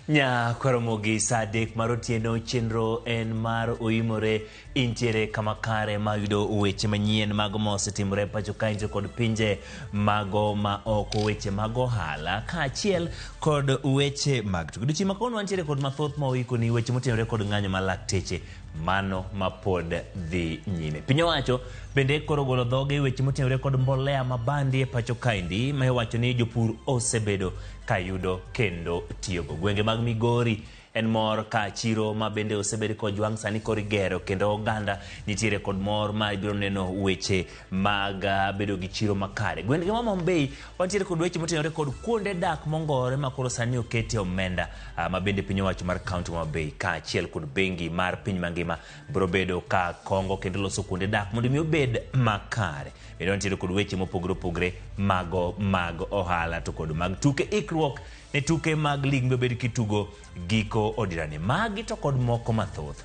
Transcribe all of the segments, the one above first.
Nya kwaromogi saa 3 mar otieno, chenro en mar oimore intiere kama kare ma yudo weche manyien mago ma osetimore pacho ka intiere kod pinje mago ma oko, weche mag ohala kaachiel kod weche mag tuke. Odiochieng' ma kawuono wantiere kod mathoth ma oikoni weche motenore kod ng'anyo mar lakteche mano ma pod dhi nyime. Piny owacho bende koro golo dhoge e weche motenore kod mbolea ma bandi e pacho kaendi ma iwacho ni jopur osebedo ka yudo kendo tiyogo. Gwenge mag Migori en mor ka chiro ma bende osebed kojwang' sani koro igero kendo oganda nitiere kod mor ma ibiro neno weche mag bedo gi chiro makare. Gwenge ma Homa Bay wantiere kod weche motenore kod kuonde dak mongore ma koro sani okete omenda ma bende piny owacho mar kaunti ma Homa Bay kaachiel kod bengi mar piny mangima biro bedo ka kongo kendo loso kuonde dak mondo mi obed makare. Bende wantiere kod weche mopogore opogore mago mag ohala to kod mag tuke ikruok ne tuke mag lig mibed kitugo giko odirani. Magi to kod moko mathoth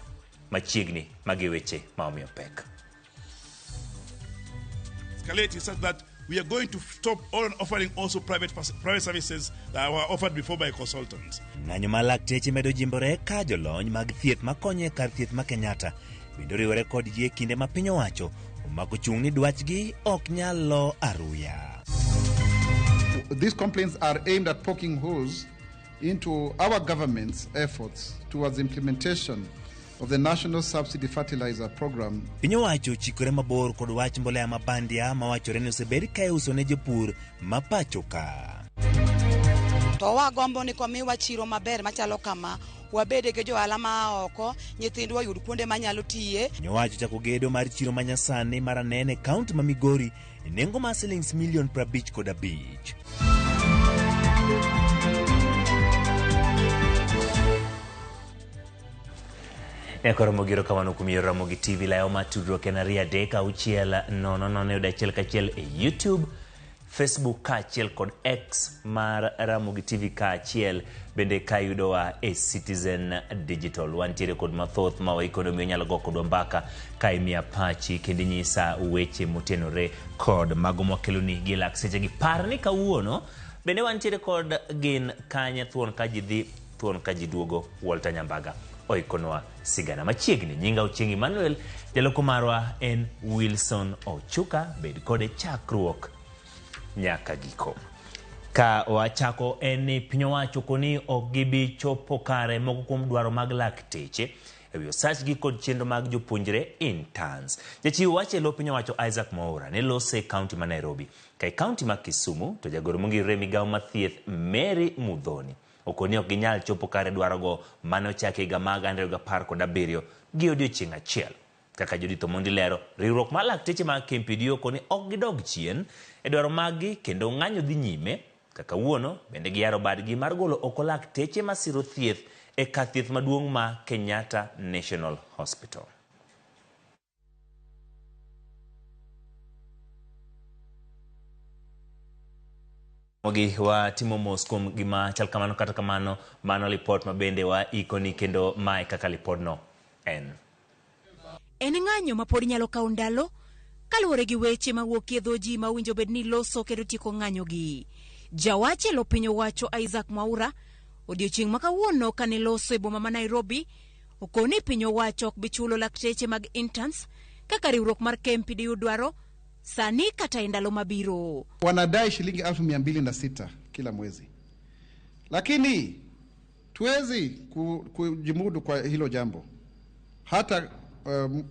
machiegni magi weche ma omiyo pek. Escalate is such that we are going to stop all offering also private services that were offered before by consultants. Ng'anyo mar lakteche medo jimbore ka jolony mag thieth makonyo e kar thieth ma Kenyatta bende oriwore kodgi e kinde ma piny owacho omako chung' ni dwachgi ok nyal lo aruya. These complaints are aimed at poking holes into our government's efforts towards implementation of the National Subsidy Fertilizer Program. Piny owacho ochikore mabor kod wach mbolea ma bandia mawachore ni osebed ka iuso ne jopur ma pacho ka. To wagombo ni komiwa chiro maber machalo kama, wabede gi johala ma oko, nyithindwa oyud kuonde manyalo tiye. Piny owacho chako gedo mar chiro manyasani mar Anene e kaunti ma Migori e nengo mar silings milion 55. Nyakoro mogiro kamano kuom yor Ramogi TV layo mar tudruok en 2 3 6 0 0 yudo achiel kachiel e YouTube, Facebook kaachiel kod X mar Ramogi TV kaachiel bende ka yudowa e Citizen Digital. Wantiere kod mathoth ma waikono miyo inyalo go kodwa mbaka ka imiya pachi kendo inyisa weche motenore kod mago mwakeloni gi lak sechegi. Par ni kawuono bende wantiere kod gin kanye thuon ka ji dhi thuon ka ji duogo. Walter Nyambaga oikonwa sigana machiegni. Nyinga Ochieng Emmanuel, jaloko marwa en Wilson Ochuka. Bed kode chakruok nyaka giko. Ka wachako en ni piny owacho koni ok gibi chopo kare moko kuom dwaro mag lakteche e wi osachgi kod chenro mag jopuonjre interns. Jachiw wach e lo piny owacho Isaac Mwaura ne lose e kaunti ma Nairobi. Ka e kaunti ma Kisumu to jagoro mongirore e migawo mar thieth Mary Muthoni okoni ok ginyal chopo kare dwarogo mane ochaki higa mag 2017 gi odiochieng' achiel. Kaka Judith Omondi lero, riwruok mar lakteche mag KMPDU okoni ok gidog chien e dwaro maggi kendo ng'anyo dhi nyime. Kaka wuono bende giyaro badgi mar golo oko lakteche masiro thieth e kar thieth maduong' ma Kenyatta National Hospital. Mogi watimo mos kuom gima chal kamano, kata kamano mano lipot ma bende waikoni kendo mae kaka lipodno en. En ng'anyo ma pod nyalo kawo ndalo kaluwore gi weche mawuok e dho ji ma owinjo bed ni loso kendo tieko ng'anyogi. Jawach e lo piny owacho Isaac Mwaura odiochieng' ma kawuono kane loso e boma ma Nairobi okoni piny owacho ok bi chulo lakteche mag interns kaka riwruok mar KMPDU dwaro sani kata e ndalo mabiro. Wanadai shilingi 206,000 kila mwezi, lakini tuwezi kujimudu kwa hilo jambo hata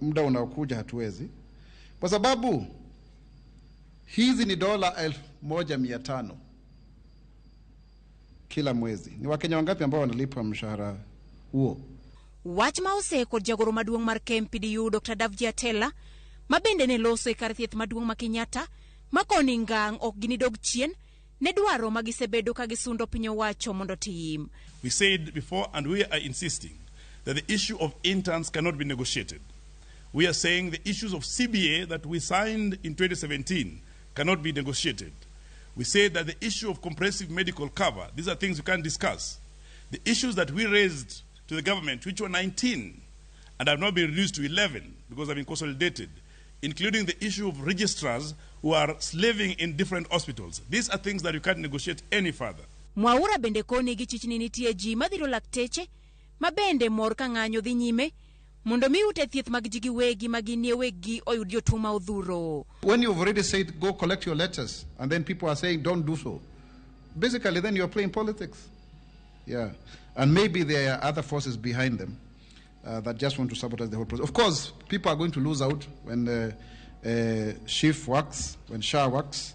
muda unaokuja hatuwezi, kwa sababu hizi ni dola 1,500 kila mwezi. Ni Wakenya wangapi ambao wanalipwa mshahara huo? Wach ma ose kod jagoro maduong' mar KMPDU Dr. Davji Atela ma bende ne loso e kar thieth maduong' ma Kenyatta ma koni ngang' ok ginidog chien ne dwaro ma gisebedo ka gisundo piny owacho mondo tim. We said before and we are insisting that the issue of interns cannot be negotiated. We are saying the issues of CBA that we signed in 2017 cannot be negotiated. We say that the issue of comprehensive medical cover, these are things we can't discuss. The issues that we raised to the government, which were 19 and have now been reduced to 11 because they've been consolidated, including the issue of registrars who are slaving in different hospitals. These are things that you can't negotiate any further. Mwaura bende koni gichich ni nitie ji madhiro lakteche ma bende mor ka ng'anyo dhi nyime mondo mi ute thieth mag ji giwegi ma ginie weggi oyud jotuo ma odhuro. When you've already said, go collect your letters, and then people are saying, don't do so, basically then you're playing politics. Yeah. And maybe there are other forces behind them that just want to sabotage the whole process. Of course, people are going to lose out when SHIF works, when SHA works,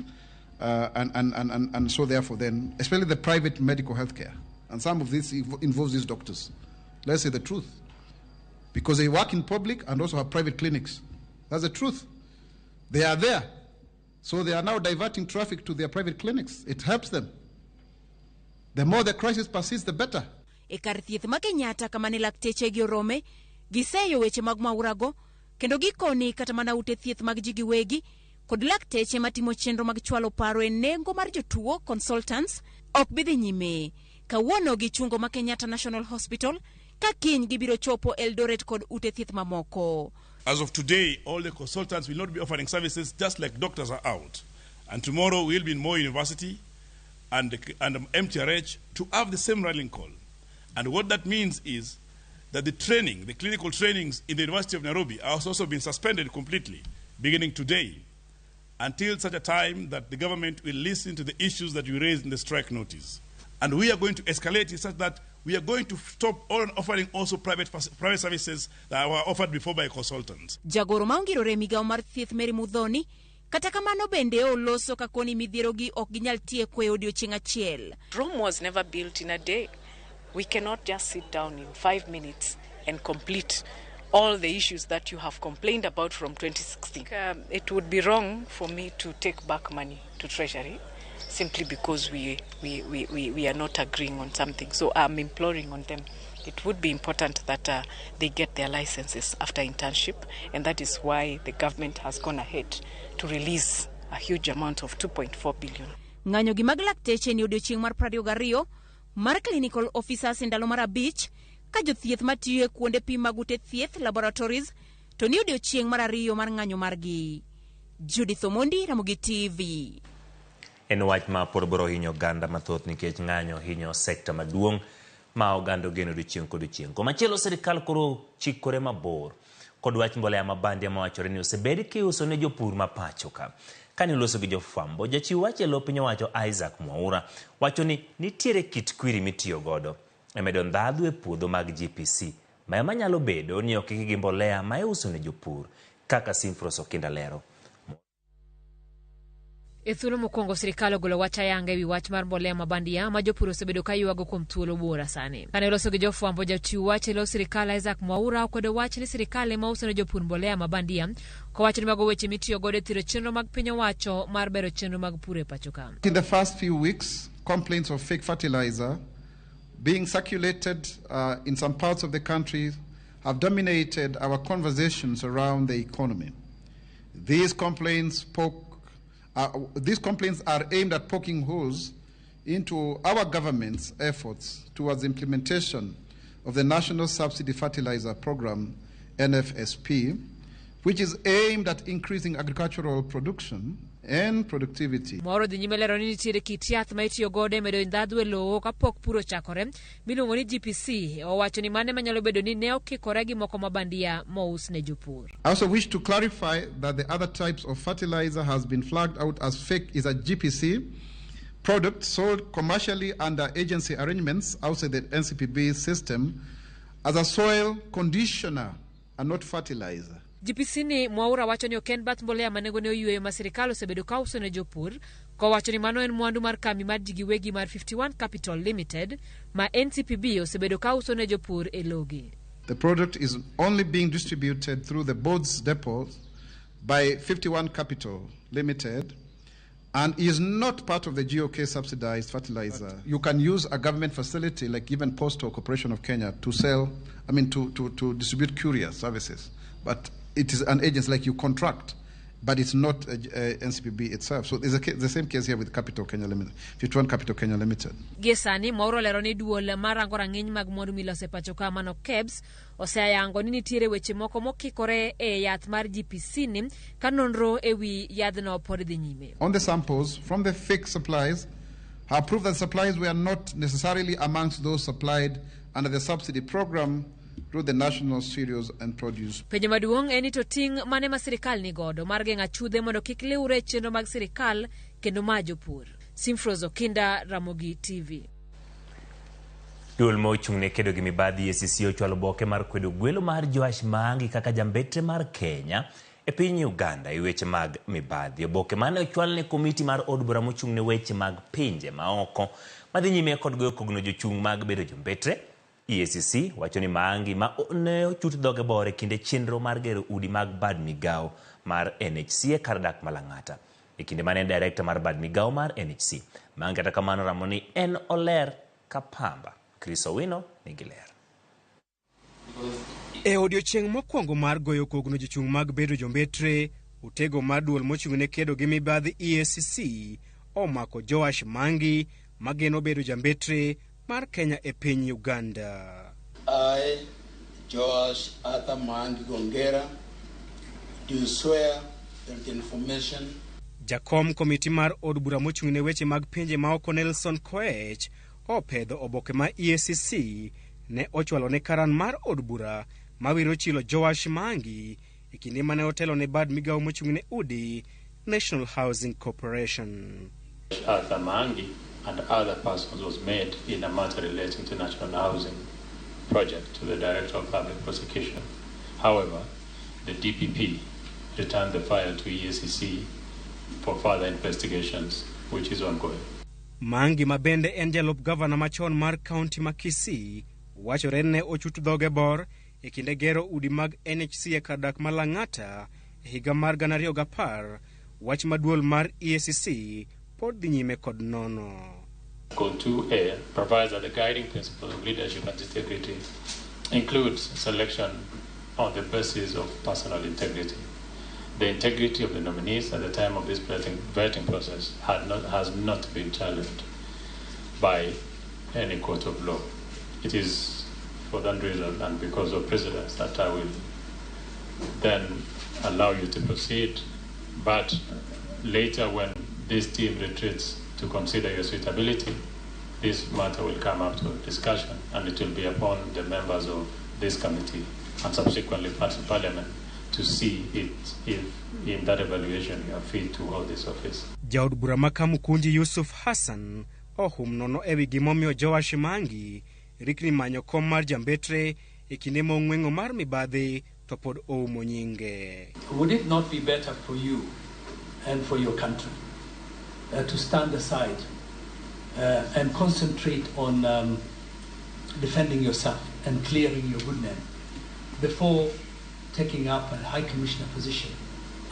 and so therefore then, especially the private medical health care. And some of this involves these doctors. Let's say the truth. Because they work in public and also have private clinics. That's the truth. They are there. So they are now diverting traffic to their private clinics. It helps them. The more the crisis persists, the better. E kar thieth ma Kenyatta kama ne lakteche gi orome, giseyo weche mag Mwaurago kendo gikoni kata mana ute thieth mag ji giwegi kod lakteche matimo chenro mag chwalo paro e nengo mar jotuo consultants ok bi dhi nyime. Kawuono gichungo ma Kenyatta National Hospital ka kiny gibiro chopo Eldoret kod ute thieth mamoko. As of today, all the consultants will not be offering services just like doctors are out. And tomorrow we'll be in Moi University and MTRH to have the same rallying call. And what that means is that the training, the clinical trainings in the University of Nairobi are also been suspended completely, beginning today, until such a time that the government will listen to the issues that we raised in the strike notice. And we are going to escalate it such that we are going to stop all offering also private services that were offered before by consultants. Jagoro ma ongirore e migawo mar thieth Mary Muthoni kata kamano bende oloso ka koni midhierogi ok ginyal tieko e odiochieng' achiel. Rome was never built in a day. We cannot just sit down in 5 minutes and complete all the issues that you have complained about from 2016. It would be wrong for me to take back money to Treasury simply because we are not agreeing on something. So I'm imploring on them. It would be important that they get their licenses after internship, and that is why the government has gone ahead to release a huge amount of 2.4 billion. Ng'anyo gi mag lakteche ni odiochieng' mar 22 mar clinical officers e ndalo mar 5 ka jothieth matiyo e kuonde pim mag ute thieth laboratories to ni odiochieng' mar 2 mar ng'anyo margi. Judith Omondi, Ramogi TV. En wach ma pod biro hinyo oganda mathoth nikech ng'anyo hinyo sekta maduong' ma oganda ogeno odiochieng' kodiochieng'. Komachielo sirikal koro chikore mabor kod wach mbolea ma bandia mawachore ni osebed kiuso ne jopur ma pacho ka. Kane oloso gi jofwambo, jachiw wach e lo piny owacho Isaac Mwaura wacho ni nitiere kit kwiri mitiyo godo e medo ndhadhu e puodho mag GPC ma ema nyalo bedo ni okiki gi mbolea ma iuso ne jopur kaka Simfros Okinda lero. E thuolo mokwongo sirikal ogolo wach ayanga ewi wach mar mbolea ma bandia ma jopur osebedo ka ywago kuom thuolo buora sani. Kane oloso gi jofwambo, jachiw wach e lo sirikal Isaac Mwaura okwedo wach ni sirikal ema uso ne jopur mbolea ma bandia kowacho ni mago weche mitiyo godo e thiro chenro mag piny owacho mar bero chenro mag pur e pacho ka. In the first few weeks, complaints of fake fertilizer being circulated in some parts of the country have dominated our conversations around the economy. These complaints are aimed at poking holes into our government's efforts towards implementation of the National Subsidy Fertilizer Program, NFSP, which is aimed at increasing agricultural production and productivity. Mwaura odhi nyime lero ni nitiere kit yath ma itiyo godo e medo ndhadhu e lowo kapok pur ochakore miluongo ni GPC. Owacho ni mano ema nyalo bedo ni ne okikore gi moko ma bandia mous ne jopur. I also wish to clarify that the other types of fertilizer has been flagged out as fake is a GPC product sold commercially under agency arrangements outside the NCPB system as a soil conditioner and not fertilizer. GPC ni Mwaura wacho ni ok en bath mbolea ma nengone oyweyo ma sirikal osebedo ka uso ne jopur kowacho ni mano en mwandu mar kambi mar ji giwegi mar 51 Capital Limited ma NCPB osebedo ka uso ne jopur e logi. The product is only being distributed through the board's depots by 51 Capital Limited and is not part of the GOK subsidized fertilizer. You can use a government facility like even Postal Corporation of Kenya to sell, I mean, to distribute courier services. But it is an agency like you contract, but it's not a NCPB itself. So there's the same case here with Capital Kenya Limited, 51 Capital Kenya Limited. Gie sani Mwaura olero ni duol marango rang'iny mag mwandu miloso e pacho ka mano KEBS oseyango ni nitiere weche moko mokikore e yath mar GPC ni ka nonro e wi yadhno pod dhi nyime. On the samples from the fake supplies Have proved that supplies were not necessarily amongst those supplied under the subsidy program through the National Cereals and Produce. Penjo maduong' en ni to ting' mane ma sirikal ni godo mar geng'o achudhe mondo kik liwre e chenro mag sirikal kendo ma jopur. Simfros Okinda, Ramogi TV. Duol ma ochung' ne kedo gi mibadhi EACC ochwalo oboke mar kwedo gwelo mar Joash Maangi kaka jambetre mar Kenya e piny Uganda e weche mag mibadhi. Oboke mane ochwal ne komiti mar od bura mochung' ne weche mag pinje maoko madhi nyime kod goyo kogno jochung' mag bedo jombetre. EACC wacho ni Maangi ma ne ochut dhoge bor e kinde chenro mar gero udi mag bad migawo mar NHC e kar dak ma Lang'ata. E kinde mane en director mar bad migawo mar NHC. Maangi kata kamano ramo ni en oler ka pamba. Chris Owino nigi ler. E odiechieng' mokwongo mar goyo kogno jochung' mag bedo jombetre, utego mar duol mochung' ne kedo gi mibadhi EACC omako Joash Mangi mageno bedo jambetre mar Kenya e piny Uganda. I, Joash Arthur Maangi Gongera, do swear that the information Jakom komiti mar od bura mochung' ne weche mag pinje maoko Nelson Koech opedho oboke ma EACC ne ochwalo ne karan mar od bura mawiro chilo Joash Mangi e kinde mane otelo ne bad migawo mochung' ne udi National Housing Corporation. Arthur Maangi and other persons was made in a matter relating to National Housing Project to the Director of Public Prosecution. However, the DPP returned the file to EACC for further investigations, which is ongoing. Mangi ma bende en jalup gavana machon mar kaunti ma Kisii wachore ne ochut dhoge bor e kinde gero udi mag NHC e kar dak ma Lang'ata e higa mar 2010, wach ma duol mar EACC pod dhi nyime kod nono. Article 2A provides that the guiding principles of leadership and integrity includes selection on the basis of personal integrity. The integrity of the nominees at the time of this vetting process has not been challenged by any court of law. It is for that reason and because of precedence that I will then allow you to proceed, but later when this team retreats to consider your suitability, this matter will come up to discussion and it will be upon the members of this committee and subsequently Parliament to see it if in that evaluation you are fit to hold this office. Jaod bura ma Kamukunji Yusuf Hassan ohum nono ewi gimomiyo Joash Mangi rikni manyo kom mar jambetre e kinde ma ong'weng'o mar mibadhi to pod oumo nyinge. Would it not be better for you and for your country to stand aside and concentrate on defending yourself and clearing your good name before taking up a High Commissioner position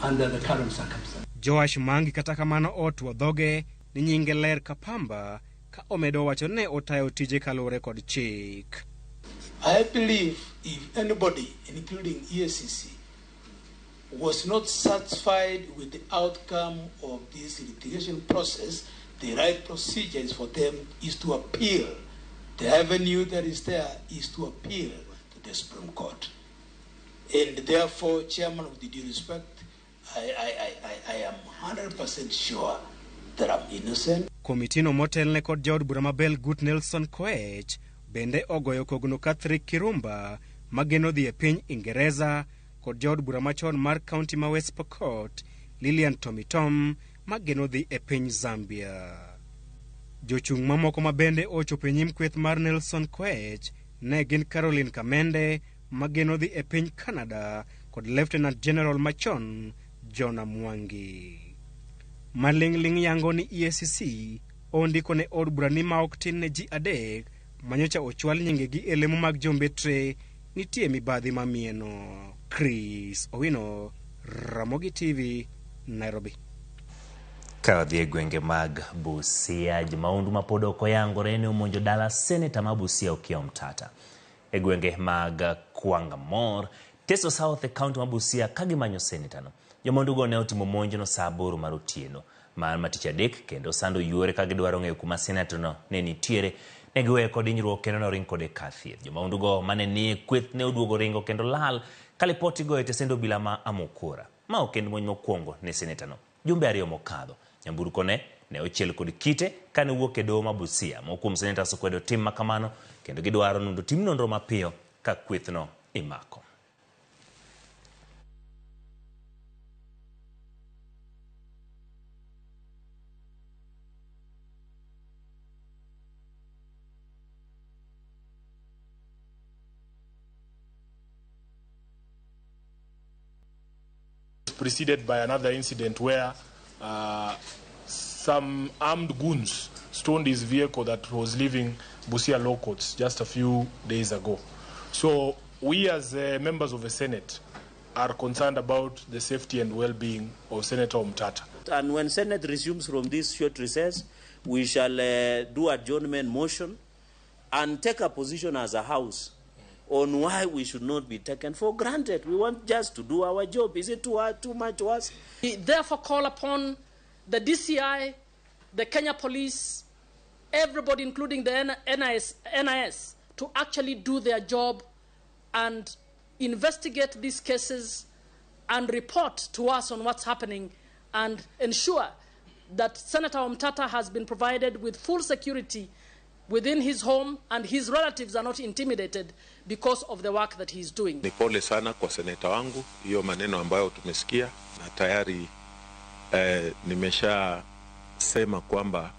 under the current circumstances? Joash Mangi kata kamano otwo dhoge ni nyinge ler ka pamba ka omedo wacho ne otayo tije kaluwore kod chik. I believe if anybody, including EACC, was not satisfied with the outcome of this litigation process, the right procedure is for them is to appeal. The avenue that is there is to appeal to the Supreme Court. And therefore, Chairman, with due respect, I am 100% sure that I'm innocent. Komitino motelne kod jaod bura ma Belgut Nelson Koech bende ogoyo kogno Catherine Kirumba mageno dhi e piny Ingereza kod jaod bura machon mar kaunti ma West Pokot Lilian Tomitom mageno dhi e piny Zambia. Jochung' mamoko ma bende ochopo e nyim kweth mar Nelson Koech ne gin Caroline Kamende mageno dhi e piny Canada kod Lieutenant General machon Jonah Mwangi. Maling'ling' yango ni EACC ondiko ne od bura ni ma ok tin ne ji adek manyocha ochwal nyingegi e lemo mag jombetre nitie mibadhi mamieno. Chris Owino, Ramogi TV, Nairobi. Ka wadhi e gwenge mag Busia, jomaundu ma pod ok oyangore ne omonjo dala seneta ma Busia Okiya Omtata. E gwenge mag Kwangamor, Teso South e kaunti ma Busia ka gimanyo seneta no. Jomaundugo ne otimo monjno saa 8 mar otieno mar tich adek kendo sando yuore ka gidwaro ng'eyo kuma seneta no ne nitiere. Ne giweye kod hinyruok kendo noring kode kar thieth. Jomaundugo mane nie kweth ne oduogo ringo kendo lal ka lipot igoyo e tesend obila ma Amukura. Ma ok en monj mokwongo ne seneta no. Jumbe ariyo mokadho, nyamburko ne ne ochiel kod kite kane owuok e doho ma Busia. Moko kuom senators okwedo tim ma kamano kendo gidwaro mondo tim nonro mapiyo ka kwethno imako. Preceded by another incident where some armed goons stoned his vehicle that was leaving Busia Law Courts just a few days ago. So we as members of the Senate are concerned about the safety and well-being of Senator Omtatah. And when Senate resumes from this short recess, we shall do adjournment motion and take a position as a house on why we should not be taken for granted. We want just to do our job. Is it too hard, too much to us? We therefore call upon the DCI, the Kenya Police, everybody including the NIS, to actually do their job and investigate these cases and report to us on what's happening and ensure that Senator Omtatah has been provided with full security within his home and his relatives are not intimidated because of the work that he is doing. Ni pole sana kwa seneta wangu, hiyo maneno ambayo tumesikia na tayari nimesha sema kwamba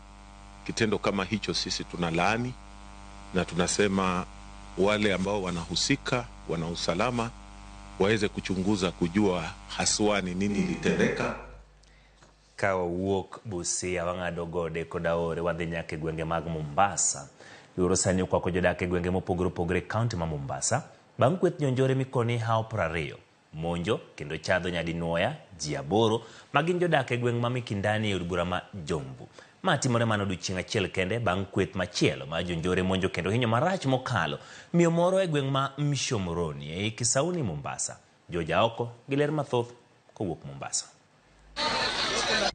kitendo kama hicho sisi tunalaani na tunasema wale ambao wanahusika, wana usalama waweze kuchunguza kujua haswa ni nini ilitendeka. Ka wawuok Busia wang'ado gode kod aore wadhi nyaka e gwenge mag Mombasa. Luoro sani okwako jodak e gwenge mopogore opogore e kaunti ma Mombasa bang' kweth jonjore mikoni hawo 20 monjo kendo chadho nyadinwoya ji 8 ma gin jodak e gweng' ma Mikindani e od bura ma Jomvu. Ma timore mana odiochieng' achiel kende bang' kweth machielo ma jonjore monjo kendo hinyo marach mokalo miyo moro e gweng' ma Mshomoroni ei Kisauni Mombasa. Jojaoko gi ler mathoth kowuok Mombasa.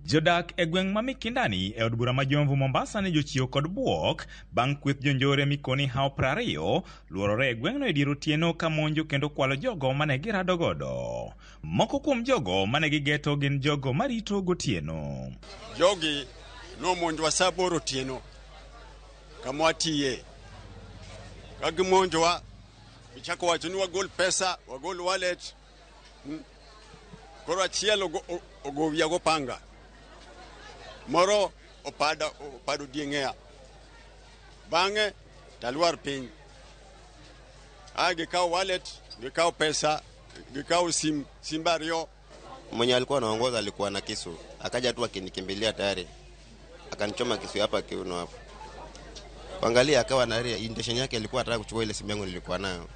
Jodak e gweng' ma Mikindani e od bura ma Jomvu Mombasa ne jochiwo kod buok bang' kweth jonjore mikoni hawo 20 luorore e gweng'no e dier otieno ka monjo kendo kwalo jogo mane girado godo. Moko kuom jogo mane gigeto gin jogo marito gotieno. Jogi nomonjowa sa 8 otieno kama watiye. Ka gimonjowa, gichako wacho ni wagol pesa, wagol wallet. Koro achiel ogo wiya go panga. Moro opado dieng'eya. Bang'e talwar piny. Gikawo wallet, gikawo pesa, gikawo simba ariyo. Mwenye alikuwa anaongoza alikuwa na kisu. Akaja tu akinikimbilia tayari. Akanichoma kisu hapa kiuno hapo. Kuangalia akawa na intention yake ilikuwa anataka kuchukua ile simu yangu nilikuwa nayo.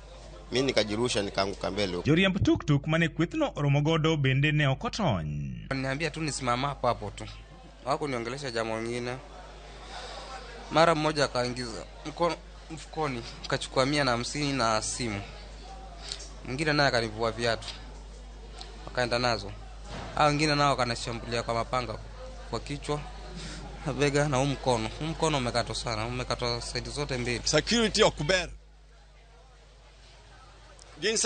Mimi nikajirusha nikaanguka mbele. Joriemb tuktuk mane kwethno oromo godo bende ne ok otony. Niambia tu nisimama hapo hapo tu. Hawakuniongelesha jambo lingine. Mara mmoja akaingiza mkono mfukoni, akachukua 150 na simu. Mwingine naye akanivua viatu. Akaenda nazo. Hao wengine nao wakanashambulia kwa mapanga kwa kichwa, bega na mkono. Mkono umekatwa sana, umekatwa side zote mbili. Security okuber. Gin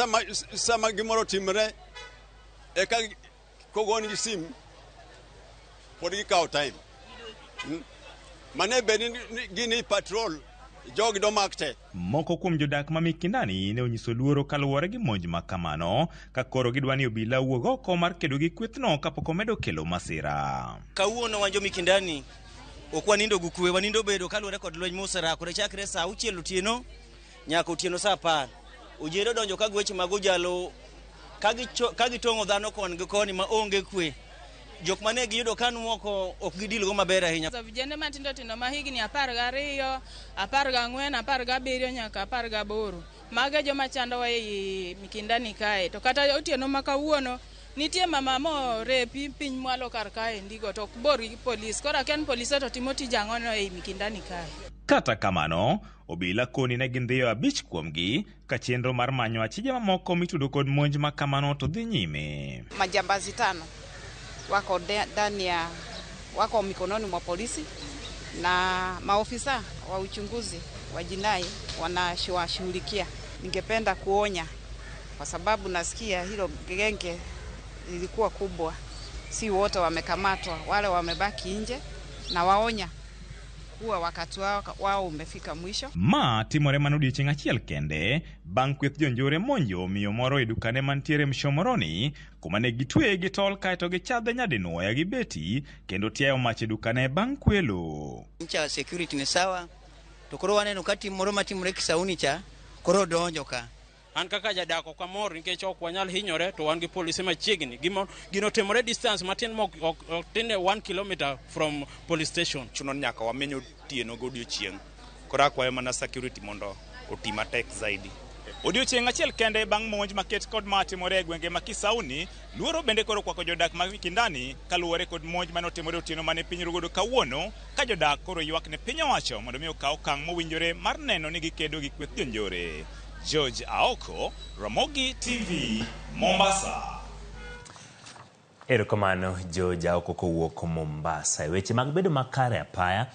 sama gimoro timre eka kogoni gi sim pod gikawo time. Mane bed ni gini patrol jogi domak te. Moko kuom jodak ma Mikindani ne onyiso luoro kaluwore gi monj ma kamano, ka koro gidwa ni obila wuog oko mar kedo gi kwethno kapok omedo kelo masira. Kawuono wan jo Mikindani ok wanindo gi kwe, wanindo bedo kaluwore kod lweny moserakore chakre sa 6 otieno nyaka otieno sa 10. Ojere donjo ka gweche mag ojalo ka gitong'o dhano kon gi koni ma onge kwe. Jok mane giyudo ka moko ok gidilgo maber ahinya. Vijende matindo tindo ma higni 12, 14, 17 nyaka 18. Mago joma chandowa ei Mikindani kae. To kata otieno ma kawuono nitie mama morepi piny mwalo kar kae ndigo to ok bor gi polis. Koro akia ni polise to timo tij ang'o ei Mikindani kae. Kata kamano, obila koni ne gindhiyo 5 kuomgi ka chenro mar manyo achije mamoko mitudo kod monj ma kamano to dhi nyime. Majambazi 5 wako ndani ya wako mikononi mwa polisi na maofisa wa uchunguzi wa jinai wanashughulikia. Ningependa kuonya kwa sababu nasikia hilo genge lilikuwa kubwa, si wote wamekamatwa, wale wamebaki nje Nawaonya kuwa wakati wao umefika mwisho. Ma timore mana odiechieng' achiel kende bang' kweth jonjore monjo miyo moro e dukane mantiere Mshomoroni kuma ne gitweye gi tol kaeto gichadhe nyadinwoya gi beti kendo tiayo mach e dukane bang' kwelo. Cha security ni sawa to koro waneno ka tim moro matimore Kisauni cha koro donjo ka. An kaka jadak ok amor nikech ok wanyal hinyore to wan gi polise machiegni. Gino timore distance matin mok ok tin 1 kilometer from police station. Chuno ni nyaka wameny otieno godiochieng'. Koro akwayo mana security mondo oti matek zaidi. Odiochieng' achiel kende bang' monj maket kod matimore e gwenge ma Kisauni, luoro bende koro kwako jodak mag Mikindani kaluwore kod monj mane otimore otieno mane piny rugodo kawuono, ka jodak koro ywak ne piny owacho mondo mi okaw okang' mowinjore mar neno ni gikedo gi kweth jonjore. George Aoko, Ramogi TV, Mombasa. Erokamano George Aoko kowuok Mombasa. E weche mag bedo makare apaya,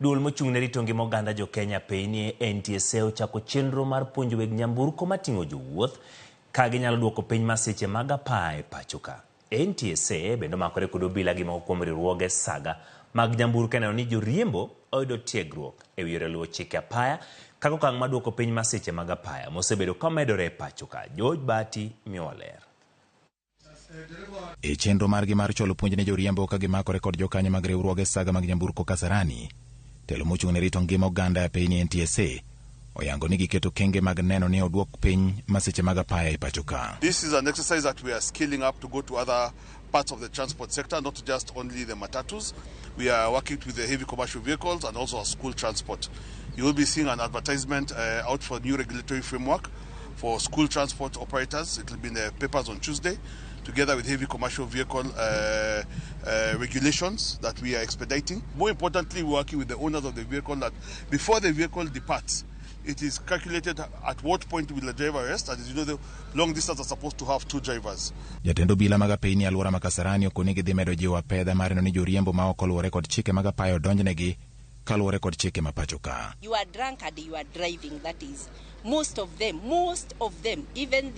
duol mochung' ne rito ngima oganda jo Kenya piny NTSA ochako chenro mar puonjo weg nyamburko mating'o jowuoth ka ginyalo duoko piny masiche mag apaya e pacho ka. NTSA bende omakore kod obila gi moko kuom riwruoge saga mag nyamburko neno ni joriembo oyudo tiegruok e wi yore luwo chike apaya kaka okang' maduoko piny masiche mag apaya mosebedo kamedore e pacho ka. George Bati miyowa ler. E chenro margi mar chwalo puonj ne joriembo ka gimakore kod jokanyo mag riwruoge saga mag nyamburko Kasarani, telo mochung' ne rito ngima oganda e piny NTSA oyango ni giketo kenge mag neno ni oduok piny masiche mag apaya e pacho ka. This is an exercise that we are scaling up to go to other parts of the transport sector, not just only the matatus. We are working with the heavy commercial vehicles and also school transport. You will be seeing an advertisement out for new regulatory framework for school transport operators. It will be in the papers on Tuesday, together with heavy commercial vehicle regulations that we are expediting. More importantly, we're working with the owners of the vehicle that before the vehicle departs, it is calculated at what point will the driver rest. And as you know, the long distance are supposed to have 2 drivers. Jatend obila mag apeyni e alwora ma Kasarani okoni gidhi medo jiwo apedha mar neno ni joriembo ma ok oluwore kod chike mag apaya odonjnegi kaluwore kod chike ma pacho ka. You are drunk and you are driving, that is. Most of them, even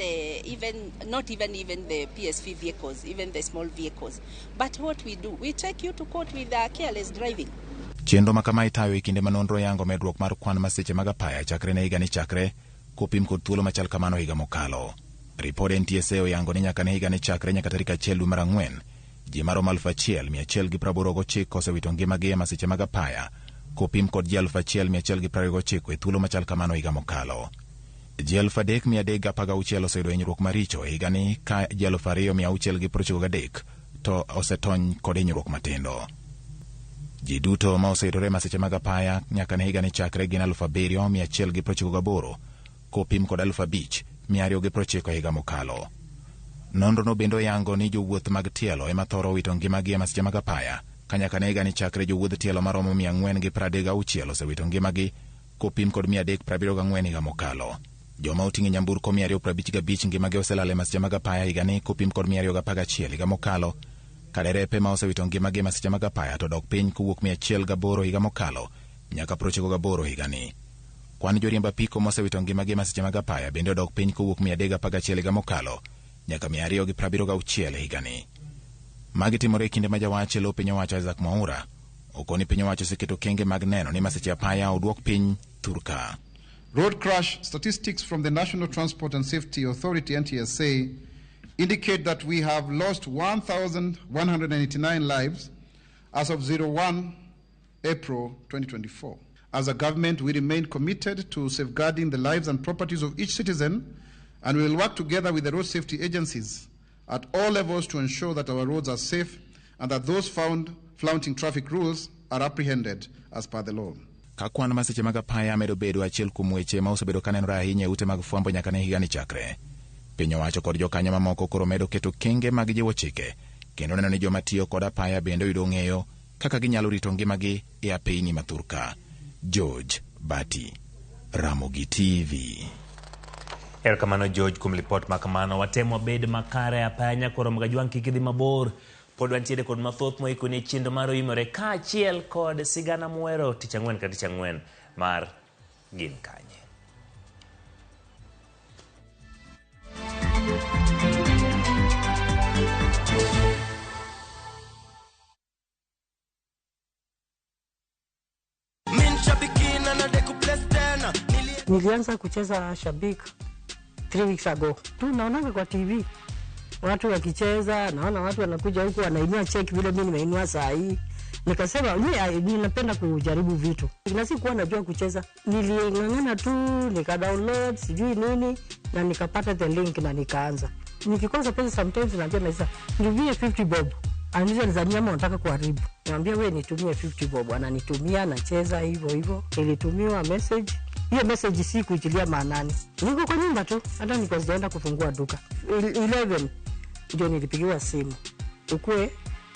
not even the PSV vehicles, even the small vehicles. But what we do, we take you to court with careless driving. Chenro ma kama itayo e kinde ma nonro yango medruok mar kwan masiche mag apaya chakre ne higani chakre kopim kod thuolo machal kamano higa mokalo. Ripod NTSA oyango ni nyaka ne higani chakre nyaka tarik 1 dwe mar 4, ji maromo 1189 osewito ngimagi e masiche mag apaya kopim kod ji 1129 e thuolo machal kamano higa mokalo. Ji 3316 oseyudo hinyruok maricho e higani ka ji 2693 to osetony kod hinyruok matindo. Ji duto ma oseyudore masiche mag apaya nyaka ne higani chakre gin 7198 kopim kod 5290 higa mokalo. Nonrono bende oyango ni jowuoth mag tielo ema thoro wito ngimagi e masiche mag apaya ka nyaka ne higani chakre jowuodh tielo maromo 436 osewito ngimagi kopim kod 374 higa mokalo. Joma oting'o nyamburko 255 ngimagi oselal e masiche mag apaya higani kopim kod 211 higa mokalo. Ka derepe ma osewito ngimagi e masiche mag apaya to dok piny kowuok 108 higa mokalo nyaka 98 higani. Kwan joriemb apiko mosewito ngimagi e masiche mag apaya bende odok piny kowuok 311 higa mokalo nyaka 276 higani. Magi timore e kinde ma jawach e lo piny owacho Isaac Mwaura okoni piny owacho oseketo kenge mag neno ni masiche apaya oduok piny thurka. Road crash statistics from the National Transport and Safety Authority NTSA indicate that we have lost 1,189 lives as of 01 April 2024. As a government, we remain committed to safeguarding the lives and properties of each citizen, and we will work together with the road safety agencies at all levels to ensure that our roads are safe and that those found flaunting traffic rules are apprehended as per the law. Ka kwan masiche mag apaya medo bedo achiel kuom weche ma osebedo kanenore ahinya e ute mag fwambo nyaka ne higani chakre. Piny owacho kod jokanyo mamoko koro medo keto kenge mag jiwo chike kendo neno ni joma tiyo kod apaya bende oyudo ng'eyo kaka ginyalo rito ngimagi e apeyni ma thurka. George Bati, Ramogi TV. Erokamano George kuom lipot ma kamano. Watemo wabed makare apaya nyakoro Magajwang' kik idhi mabor. Pod wantiere kod mathoth moikoni e chenro mar Oimore kaachiel kod sigana mwero tich ang'wen ka tich ang'wen mar Gin Kanye. Nilianza kucheza Shabik 3 weeks ago. Tu naonanga kwa TV watu wakicheza, naona watu wanakuja huku wanainua cheki vile mimi nimeinua saa hii. Nikasema mimi ninapenda kujaribu vitu. Na sikuwa najua kucheza. Niling'ang'ana tu, nika download sijui nini na nikapata the link na nikaanza. Nikikosa pesa sometimes naambia Melissa, nitumie 50 bob. Ananiuliza ni za nini ama unataka kuharibu? Niambia wewe nitumie 50 bob. Ananitumia, nacheza hivyo hivyo. Nilitumiwa message. Hiyo message si kuitilia maanani. Niko kwa nyumba tu, hata nilikuwa sijaenda kufungua duka. 11 ndio nilipigiwa simu. Ukue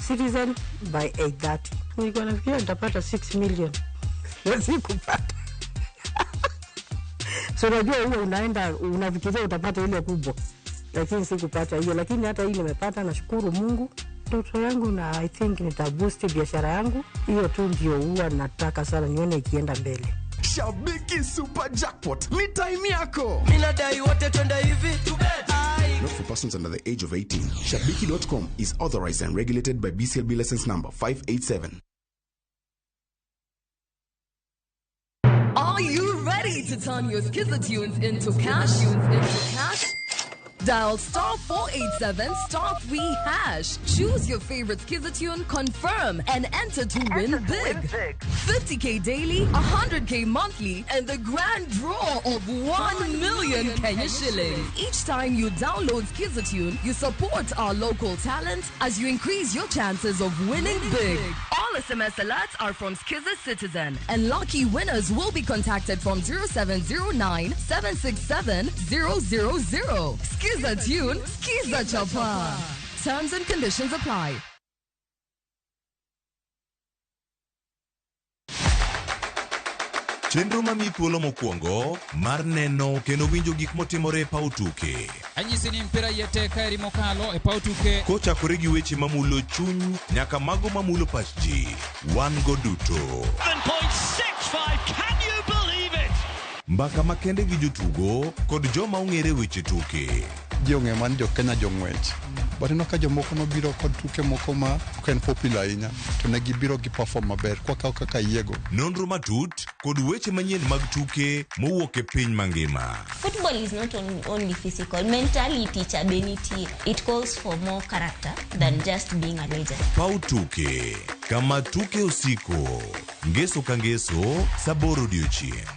Citizen by 8:30. Nilikuwa nafikiria nitapata 6 million. Na sikupata. So unajua huwa unaenda unafikiria utapata ile kubwa. Lakini sikupata hiyo, lakini hata hii nimepata, nashukuru Mungu. Ndoto yangu na I think nitaboost biashara yangu. Hiyo tu ndio huwa nataka sana nione ikienda mbele. Shabiki Super Jackpot ni time yako. Mimi nadai wote twende hivi. Not for persons under the age of 18. Shabiki.com is authorized and regulated by BCLB license number 587. Are you ready to turn your Skiza tunes into cash? Into cash? Dial star 487 star 3 hash. Choose your favorite Skiza tune, confirm, and enter to win big. 50k daily, 100k monthly, and the grand draw of 1 million Kenya shillings. Each time you download Skiza tune, you support our local talent as you increase your chances of winning big. All SMS alerts are from Skiza Citizen, and lucky winners will be contacted from 0709 767 000. Skiza tune, Skiza Chapa. Terms and conditions apply. Chenro mamiyi thuolo mokwongo mar neno kendo winjo gik motimore e paw tuke. Anyisi ni mpira iye tek kaeri mokalo e paw tuke. Kochakore gi weche mamulo chuny nyaka mago mamulo pach ji, wan go duto. 7.65, can you believe it? Mbaka makende gi jotugo kod joma ong'ere weche tuke. Ji ong'eyo mana ni jo Kenya jong'wech. But ineno ka jomoko nobiro kod tuke moko ma ok en popular ahinya to ne gibiro gi perform maber kwakawo kaka yiego. Nonro matut kod weche manyien mag tuke mowuok e piny mangima. Football is not only physical, mentality cha be nitie. It calls for more character than just being a legend. Paw tuke kama tuke osiko. Ngeso ka ngeso sa aboro odiochieng'.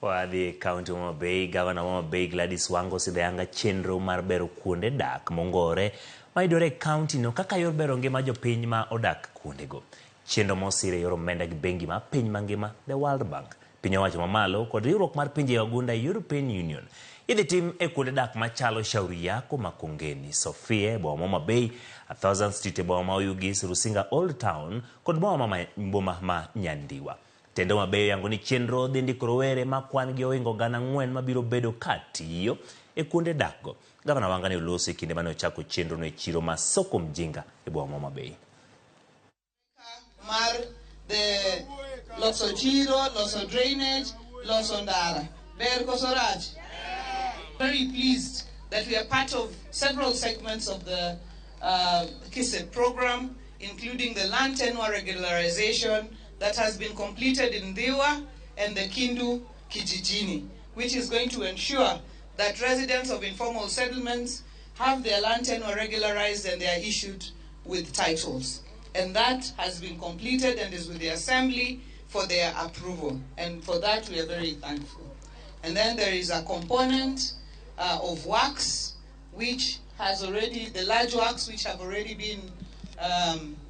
Wadhi e kaunti ma Homa Bay, gavana ma Homa Bay Gladys Wanga osidho ayanga chenro mar bero kuonde dak mongore mayudore e kaunti no kaka yor bero ngima jopiny ma odak kuondego. Chenro mosir e yor omenda gi bengi ma piny mangima, The World Bank, piny owacho mamalo kod riwruok mar pinje wagunda European Union idhi tim e kuonde dak machalo Shauri Yako Makongeni, Sofia e boma ma Homa Bay, 1000 Street e boma ma Oyugis, Rusinga Old Town kod boma ma Nyandiwa. Tendo mabeyo yango ni chenro dhi ndiko rowere ma kwan gi ohingo 4,000 mabiro bedo katiyo e kuonde dakgo. Gavana Wanga ne oloso e kinde mane ochako chenro no e chiro ma Soko Mjinga e boma ma Homa Bay. Mar the loso chiro, loso drainage, loso ndara. Ber koso rach? Very pleased that we are part of several segments of the KISEP program, including the land tenure regularization that has been completed in Dhiwa and the Kindu Kijijini, which is going to ensure that residents of informal settlements have their land tenure regularized and they are issued with titles. And that has been completed and is with the Assembly for their approval. And for that, we are very thankful. And then there is a component of works, which has already, the large works which have already been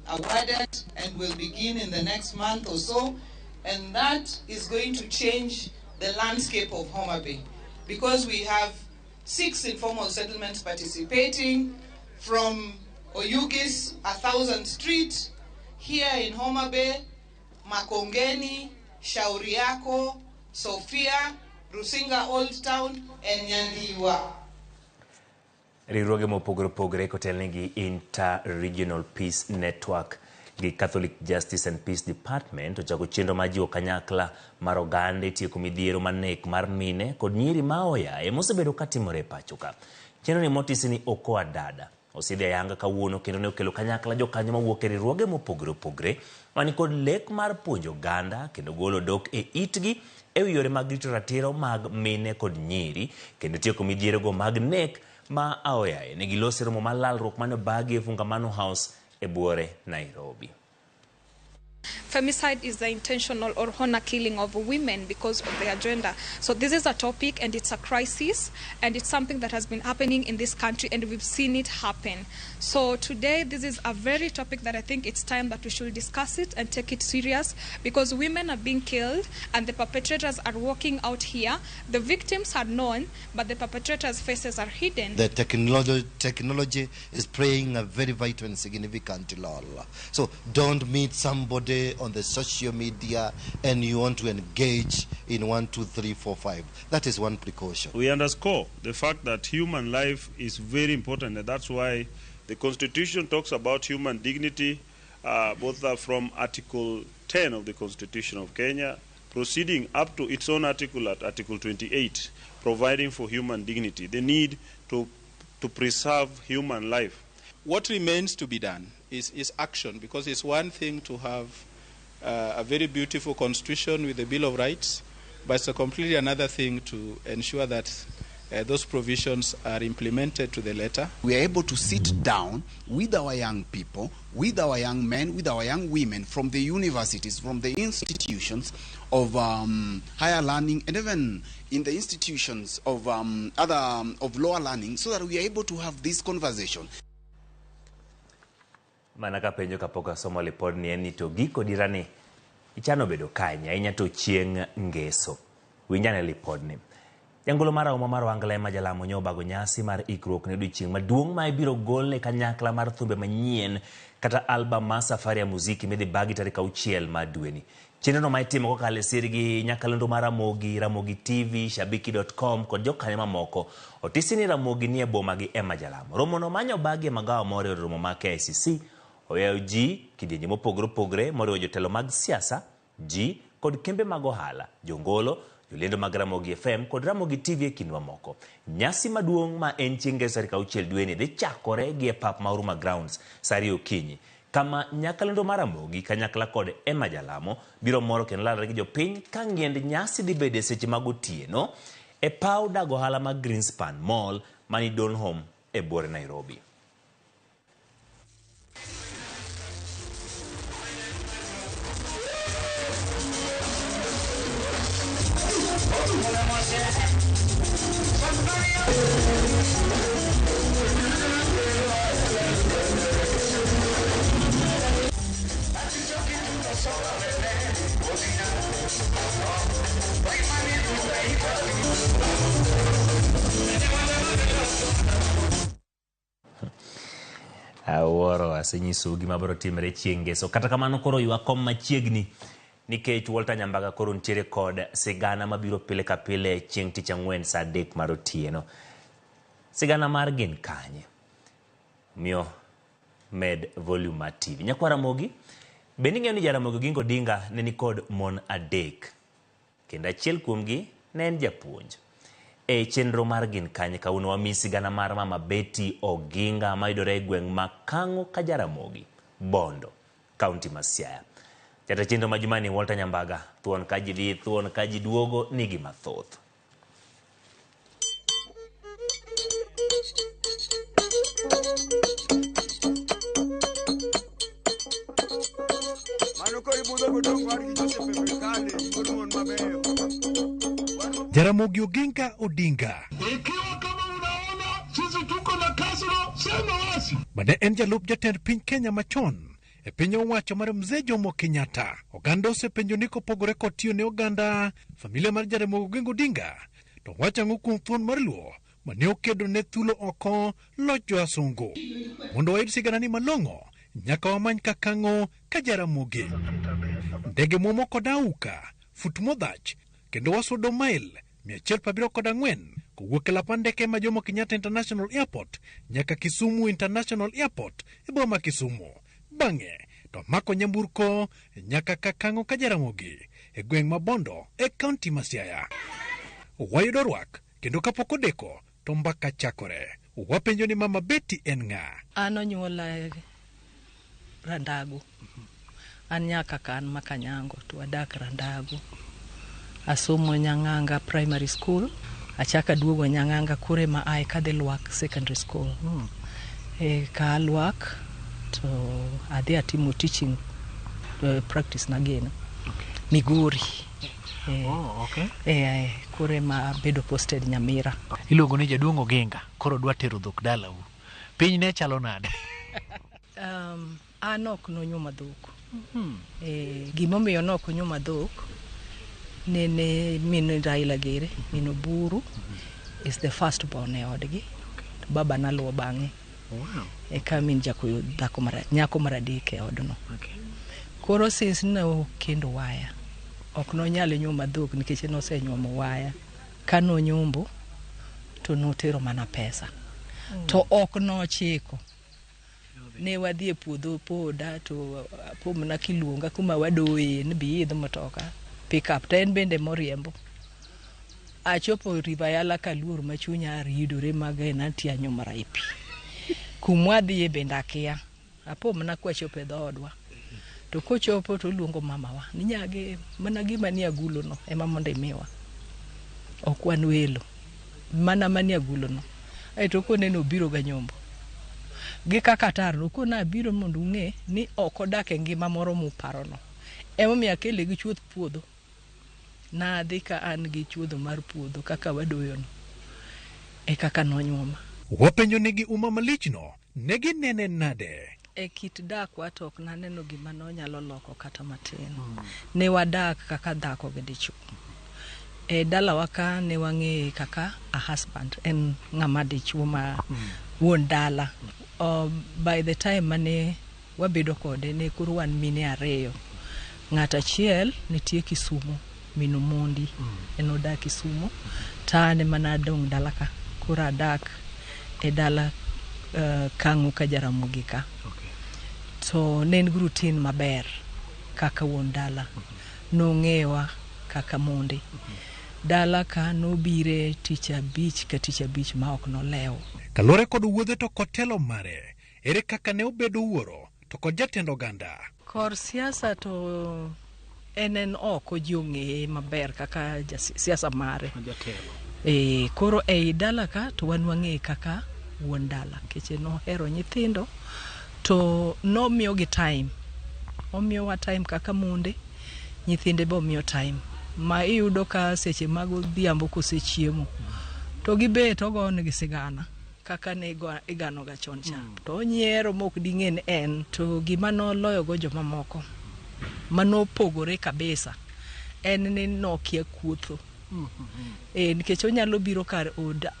awarded and will begin in the next month or so. And that is going to change the landscape of Homa Bay, because we have 6 informal settlements participating from Oyugis, 1000 Street, here in Homa Bay, Makongeni, Shauriako, Sofia, Rusinga Old Town, and Nyandiwa. Riwruoge mopogore opogore kotelnegi Inter-Regional Peace Network gi Catholic Justice and Peace Department ochako chenro mar jiwo kanyakla mar oganda e tieko midhiero mar nek mar mine kod nyiri ma oyaye mosebedo katimore e pacho ka. Chenro ni motisi ni Okoa Dada osidhi ayanga kawuono kendo ne okelo kanyakla jokanyo mawuok e riwruoge mopogore opogore mani kod lek mar puonjo oganda kendo golo dok e itgi ewi yore mag rito ratiro mag mine kod nyiri kendo tieko midhierogo mag nek ma aoyaye. Ne giloso e romo mar lalruok mane obagi e Fungamano House e buore Nairobi. Femicide is the intentional or honor killing of women because of their gender. So this is a topic and it's a crisis and it's something that has been happening in this country and we've seen it happen. So today this is a very topic that I think it's time that we should discuss it and take it serious because women are being killed and the perpetrators are walking out here. The victims are known, but the perpetrators' faces are hidden. The technology is playing a very vital and significant role. So don't meet somebody on the social media and you want to engage in 1, 2, 3, 4, 5. That is one precaution. We underscore the fact that human life is very important, and that's why the Constitution talks about human dignity, both from Article 10 of the Constitution of Kenya, proceeding up to its own article at Article 28, providing for human dignity, the need to preserve human life. What remains to be done is action, because it's one thing to have a very beautiful constitution with a Bill of Rights, but it's a completely another thing to ensure that those provisions are implemented to the letter. We are able to sit down with our young people, with our young men, with our young women from the universities, from the institutions of higher learning, and even in the institutions of of lower learning, so that we are able to have this conversation. Mana kapenjo kapok asomo lipodni en ni to giko dirani ichano bedo kanye ahinya to chieng' ngeso. Winjane lipodni. Jangolo mar auma mar Ohangla Emma Jalamo nyobago nyasi mar ikruok ne odiochieng' maduong' ma ibiro gol e kanyakla mar thumbe manyien kata album mar Safari ya Muziki midhi bagi tarik 6 mar dweni. Chenrono ma itimo kokalo e sirgi nyakalondo mar Ramogi, Ramogi TV, Shabiki.com kod jokanyo mamoko. Otisi ni Ramogi nie boma gi Emma Jalamo. Romono manyo bagi e magawa moro e od romo mar KICC. Oyawo ji kidienje mopogore opogore moriwo jotelo mag siasa, ji kod kembe mag ohala, jongolo, jolendo mag Ramogi FM kod Ramogi TV e kind mamoko. Nyasi maduong' ma en chieng' ngeso tarik 6 dweni dhi chakore gi e pap ma Huruma Grounds sa 2 okinyi, kama nyakalondo mar Ramogi kanyakla kod Emma Jalamo biro moro kendo lalre gi jopiny ka ng'iend nyasi dhi bedo e seche mag otieno e paw dag ohala mag Greenspan Mall mani Donholm e buore Nairobi. Awuoro asenyisou gima biro timore chieng' ngeso. Kata kamano koro ywa kom machiegni nikech Walter Nyambaga koro nitiere kod sigana mabiro pile ka pile chieng' tich ang'wen sa 3 mar otieno. Sigana mar gin kanye? Omiyo med volume mar TV. Nyakwa Ramogi, bende ing'eyo ni Jaramogi Oginga Odinga ne nikod mon 3 kendo achiel kuomgi ne en japuonj. E chenro mar gin kanye kawuono wamiyi sigana mar Mama Betty Oginga mayudore e gweng' ma Kang'o ka Jaramogi, Bondo, kaunti ma Siaya. Jata chenro ma jumani Walter Nyambaga, thuon ka ji dhi, thuon ka ji duogo nigi mathoth. Jaramogi Oginga Odinga. Ikiwa kama unaona sisi tuko na kasro, sema wasi. Mane en jalup jatend piny Kenya machon e piny owacho mar Mzee Jomo Kenyatta. Oganda osepenjo ni kopogore kod tiyo ne oganda, familia mar Jaramogi Oginga Odinga to wacho ang'o kuom thuon mar Luo mane okedo ne thulo oko loch joasungu. Mondo wayud siganani malong'o, nyaka wamany kakang'o ka Jaramogi. Ndege mwomo kod auka, fut modhach, kendo wasudo mail 174 kowuok e lap ndeke ma Jomo Kenyatta International Airport nyaka Kisumu International Airport e boma Kisumu. Bang'e to mako nyamburko nyaka Kakang'o ka Jaramogi e gweng' ma Bondo e kaunti ma Siaya. Wayudo rwak kendo kapok odeko to mbaka chakore. Wapenjo ni Mama Betty en ng'a? An onyuola Randago. An nyaka ka an Makanyango to adak Randago. Asomo Nyang'anga Primary School. Achako aduogo Nyang'anga koro ema ae kadhi Lwak Secondary School. Ka Lwak to adhi atimo teaching practice na gino. Migori. Oh, okay. Koro ema abedo posted Nyamira. Iluongo ni jaduong' Oginga, koro dwa tero dhok dalau. Piny ne chalo nade? An ok nonyuoma dhok. Gimomiyo ne ok onyuoma dhok, nene min Raila Gere, min Oburu, is the first born e odgi. To baba naluwo bang'e. Wow. Eka min Jakoyo dhako mar, nyako mar adek e odno. Koro since ne okendo waya, ok nonyal nyuoma dhok nikech nosenyuomo waya. Ka nonyombo, to notero mana pesa. To ok nochiko. Ne wadhi e puodho poda to pomna kiluonga kuma wadoye ni bi idh mtoka pick up to en bende moriembo. Achopo River Yala kaluor ma chunya ridore magena tianyo mara e pi. Kumwadhiye bende akia. Apo mana kwachopo e dhoodwa. To kochopo to oluongo mamawa ni nyage mana gima nie agulo no ema mondo imiwa. Ok wan welo. Mana manie agulo no. Aeto koneno obiro ga nyombo. Gi kaka tar no kona abiro mondo ung'e ni ok odak e ngima moro muparono. Emomiyo akele gi chuoth puodho. Nadhi ka an gi chuodho mar puodho kaka wadoyono. E kaka nonyuoma. Wapenjo nigi uma malichno, ne ginene nade? E kit dakwa to ok naneno gima nonyalo loko kata matin. Ne wadak kaka dhako gi dichuo. E dalawa ka ne wang'eye kaka a husband, en ng'ama dichuo ma wuon dala. By the time mane wabedo kode ne koro wan mine ariyo. Ng'at achiel nitie Kisumu, min Omondi, en odak Kisumu, to an ema nadong' dala ka. Koro adak e dala Kang'o ka Jaramogi ka. To ne en gi routine maber kaka wuon dala. Nong'ewa kaka monde. Dala ka nobire tich abich ka tich abich ma ok nolewo. Kaluwore kod wuodhe to kod telo mare, ere kaka ne obedo wuoro to kod jatend oganda? Kor siasa to en oko ji ong'eye maber kaka siasa mare. Koro ei dala ka to wan wang'eye kaka wuon dala nikech nohero nyithindo to nomiyogi time. Omiyowa time kaka monde, nyithinde be omiyo time. Ma iyudo ka seche mag odhiambo kosechiemo to gibet ogonegi sigana kaka ne iganoga chon cha. To onyiero mok ding'e ni en. To gima noloyogo jomamoko manopogore kabisa en ni nokia kuotho. Nikech onyalo biro kar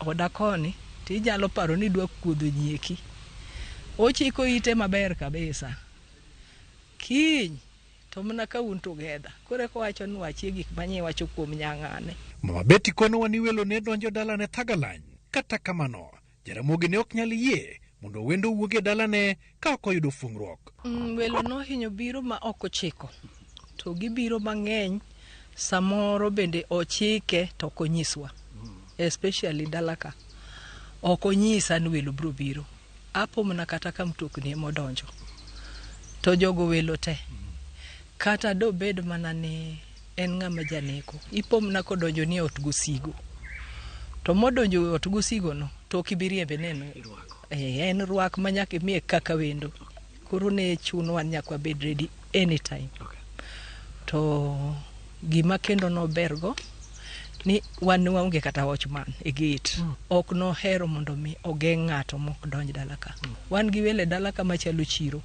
oda koni to inyalo paro ni idwa kuodho nyieki. Ochiko ite maber kabisa. Kiny to mana ka un together. Koro eka owacho ni wachie gik manye iwacho kuom nyang'ane. Mama Betty konowa ni welo ne donjo dalane thagalany. Kata kamano, Jaramogi ne ok nyal yie mondo wendo owuog e dalane ka ok oyudo fungruok. Welo nohinyo biro ma ok ochiko. To gibiro mang'eny, samoro bende ochike to ok onyiswa. Especially dala ka. Ok onyisa ni welo biro biro. Apo mana kata ka mtokni ema odonjo. To jogo welo te. Kata dobed mana ni en ng'ama janeko. Ipo mana kodonjo ni e ot gosigo. To modonjo e ot gosigo no, to ok ibi riembe neno. En rwak ma nyaka imiye kaka wendo. Koro ne chunowa ni nyaka wabed ready anytime. To gima kendo nobergo ni wan ne waonge kata watchman e gate. Ok nohero mondo mi ogeng' ng'ato mok donj dala ka. Wan gi welo e dala ka machalo chiro.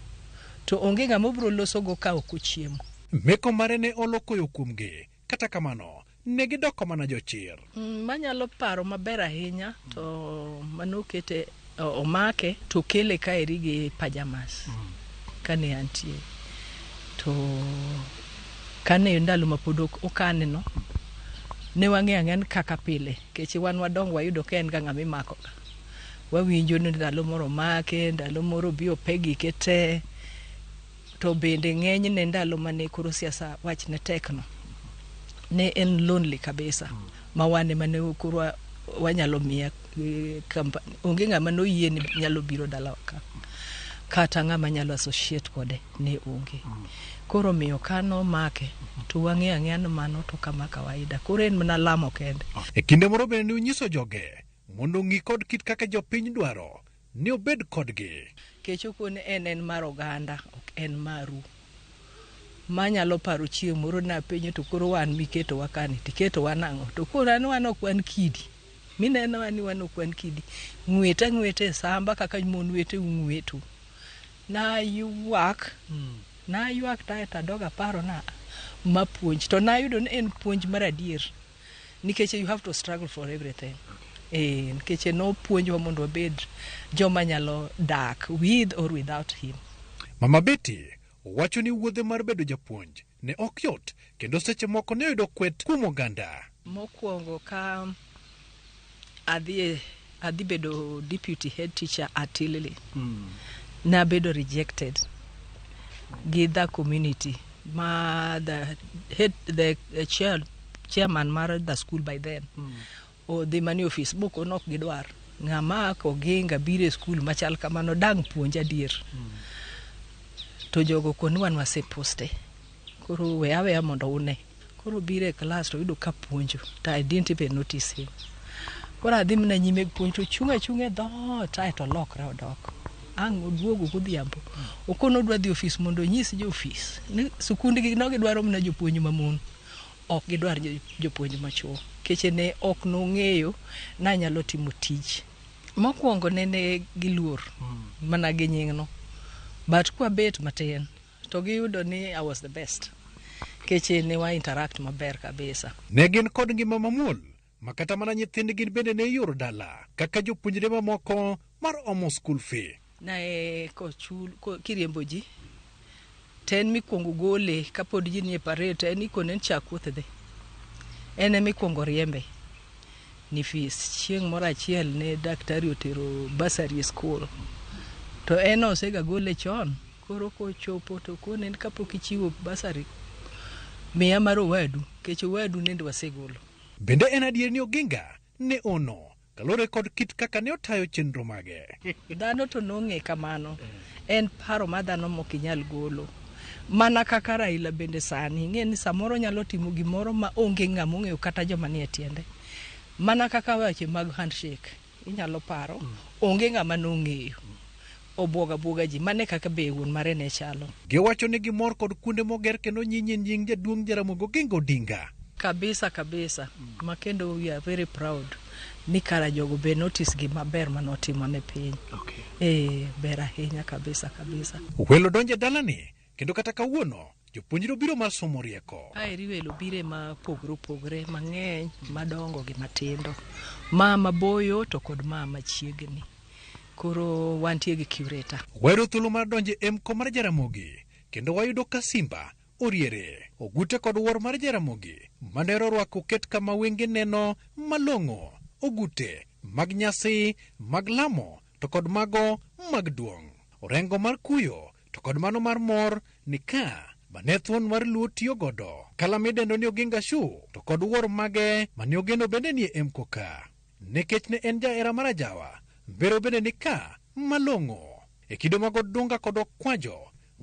To onge ng'ama obiro losogo ka ok ochiemo. Meko mare ne olo koyo kuomgi. Kata kamano, ne gidoko mana jochir. Manyalo paro maber ahinya to manokete omake to kele kaeri gi pajamas kane antie. To kane ndalo ma pod okane no, ne wang'eyo ang'eya ni kaka pile, nikech wan wadongo wayudo ka en ga ng'ama imako ga. Wawinjo ni ndalo moro omake, ndalo moro obi ope gike te. To bende ng'enyne ndalo mane koro siasa wach ne tek no, ne en lonely kabisa. Ma wan ema ne koro wanyalo miya eh, company onge ng'ama noyie ni nyalo biro dalawa ka kata ng'ama nyalo associate kode ne onge koro miyo ka nomake to wang'eyo ang'eya ni mano to kama kawaida koro en mana lamo kende E kinde moro bende ne onyiso joge mondo ong'i kod kit kaka jopiny dwaro ni obed kodgi. Kech okone en en mar oganda ok en maru. Manyalo paro chieng' moro napenjo to koro wan miketowa kani tiketowa nang'o to koro an wan ok wan kidi minenowa ni wan ok wan kidi ng'wet ang'weta e samba kaka mon weteu ng'weto naywak naywak to adog aparo na ma puonj to nayudo ni en puonj mar adier nikech you have to struggle for everything eh nikech nopuonjwa mondo wabed joma nyalo dak with or without him Mama Betty wacho ni wuodhe mar bedo japuonj ne ok yot kendo seche moko ne oyudo kwet kuom oganda. Mokwongo ka adhi adhi bedo deputy head teacher at Tilili nabedo rejected gi the community ma the head the chair, chairman mar the school by then odhi mani ofis bokono ok gidwar ng'ama koginga biro e skul machal kamano dang' puonj adier to jogo koni wan waseposte koro we aweya mondo une koro biro e klas to yudo ka puonjo to I didn't even notice him koro adhi mana nyime gi puonj to chung' achung'a e dhoot aeto olokre odok ang' oduogo godhiambo okono odwa dhi ofis mondo onyis jo ofis ni sukundgi no gidwaro mana jopuonj mamon ok gidwar jopuonj machuo keche ne ok nong'eyo nanyalo timo tich mokwongo nene giluor mana gi nying'no but kwabet matin to giyudo ni I was the best keche ne wa interact maber kabisa Ne gin kod ngima mamuol ma kata mana nyithindgi bende ne ioro dala kaka jopuonjre mamoko mar omo school fee. Nae kochul ko, kiriembo ji to en mikwongo gole kapod ji nie parade to en ikone ni chak wuoth dhi en ema ikwongo riembe ni fees chieng' moro achiel ne daktari otero bursary e school to en osega gole chon koro kochopo to kone ni kapok ichiwo bursary miya mar owadu nikech owadu nende wasegolo Bende en adier ni Oginga ne ono kaluwore kod kit kaka ne otayo chenro mage. Dhano to nong'e kamano. En paro ma dhano mok inyal golo. Mana kaka Raila bende sani, ing'e ni samoro nyalo timo gimoro ma onge ng'ama ong'eyo kata joma nie tiende. Mana kaka weche mag handshake, inyalo paro, onge ng'ama nong'eyo. Obwoga bwoga ji, mane kaka be wuon mare ne chalo. Giwacho ni gimor kod kuonde moger kendo nyinye nying jaduong' Jaramogi Oginga Odinga. Kabisa kabisa, ma kendo we are very proud ni kara jogo be notice gima ber manotimo ne piny. Okay. Eh, ber ahinya kabisa kabisa. Welo donjo e dalani kendo kata kawuono jopuonjre obiro mar somo rieko. Kaeri welo bire ma pogre opogre mang'eny madongo gi matindo. Ma maboyo to kod ma machiegni. Koro wantie gi curator. Wayudo thuolo mar donjo e MCO mar Jaramogi kendo wayudo ka Simba oriere. Ogute kod wuor mar Jaramogi manero orwako oket kama wenge neno malong'o. Ogute mag nyasi, mag lamo to kod mago mag duong'. Orengo mar kuyo to kod mano mar mor ni ka mane thuon mar luo tiyo godo. Kala midendo ni Oginga Shoe to kod wuor mage mane ogeno bende nie MCO ka. Nikech ne en jahera mar ajawa, mbero bende ni ka malong'o. E kido mag Odunga kod Okwajo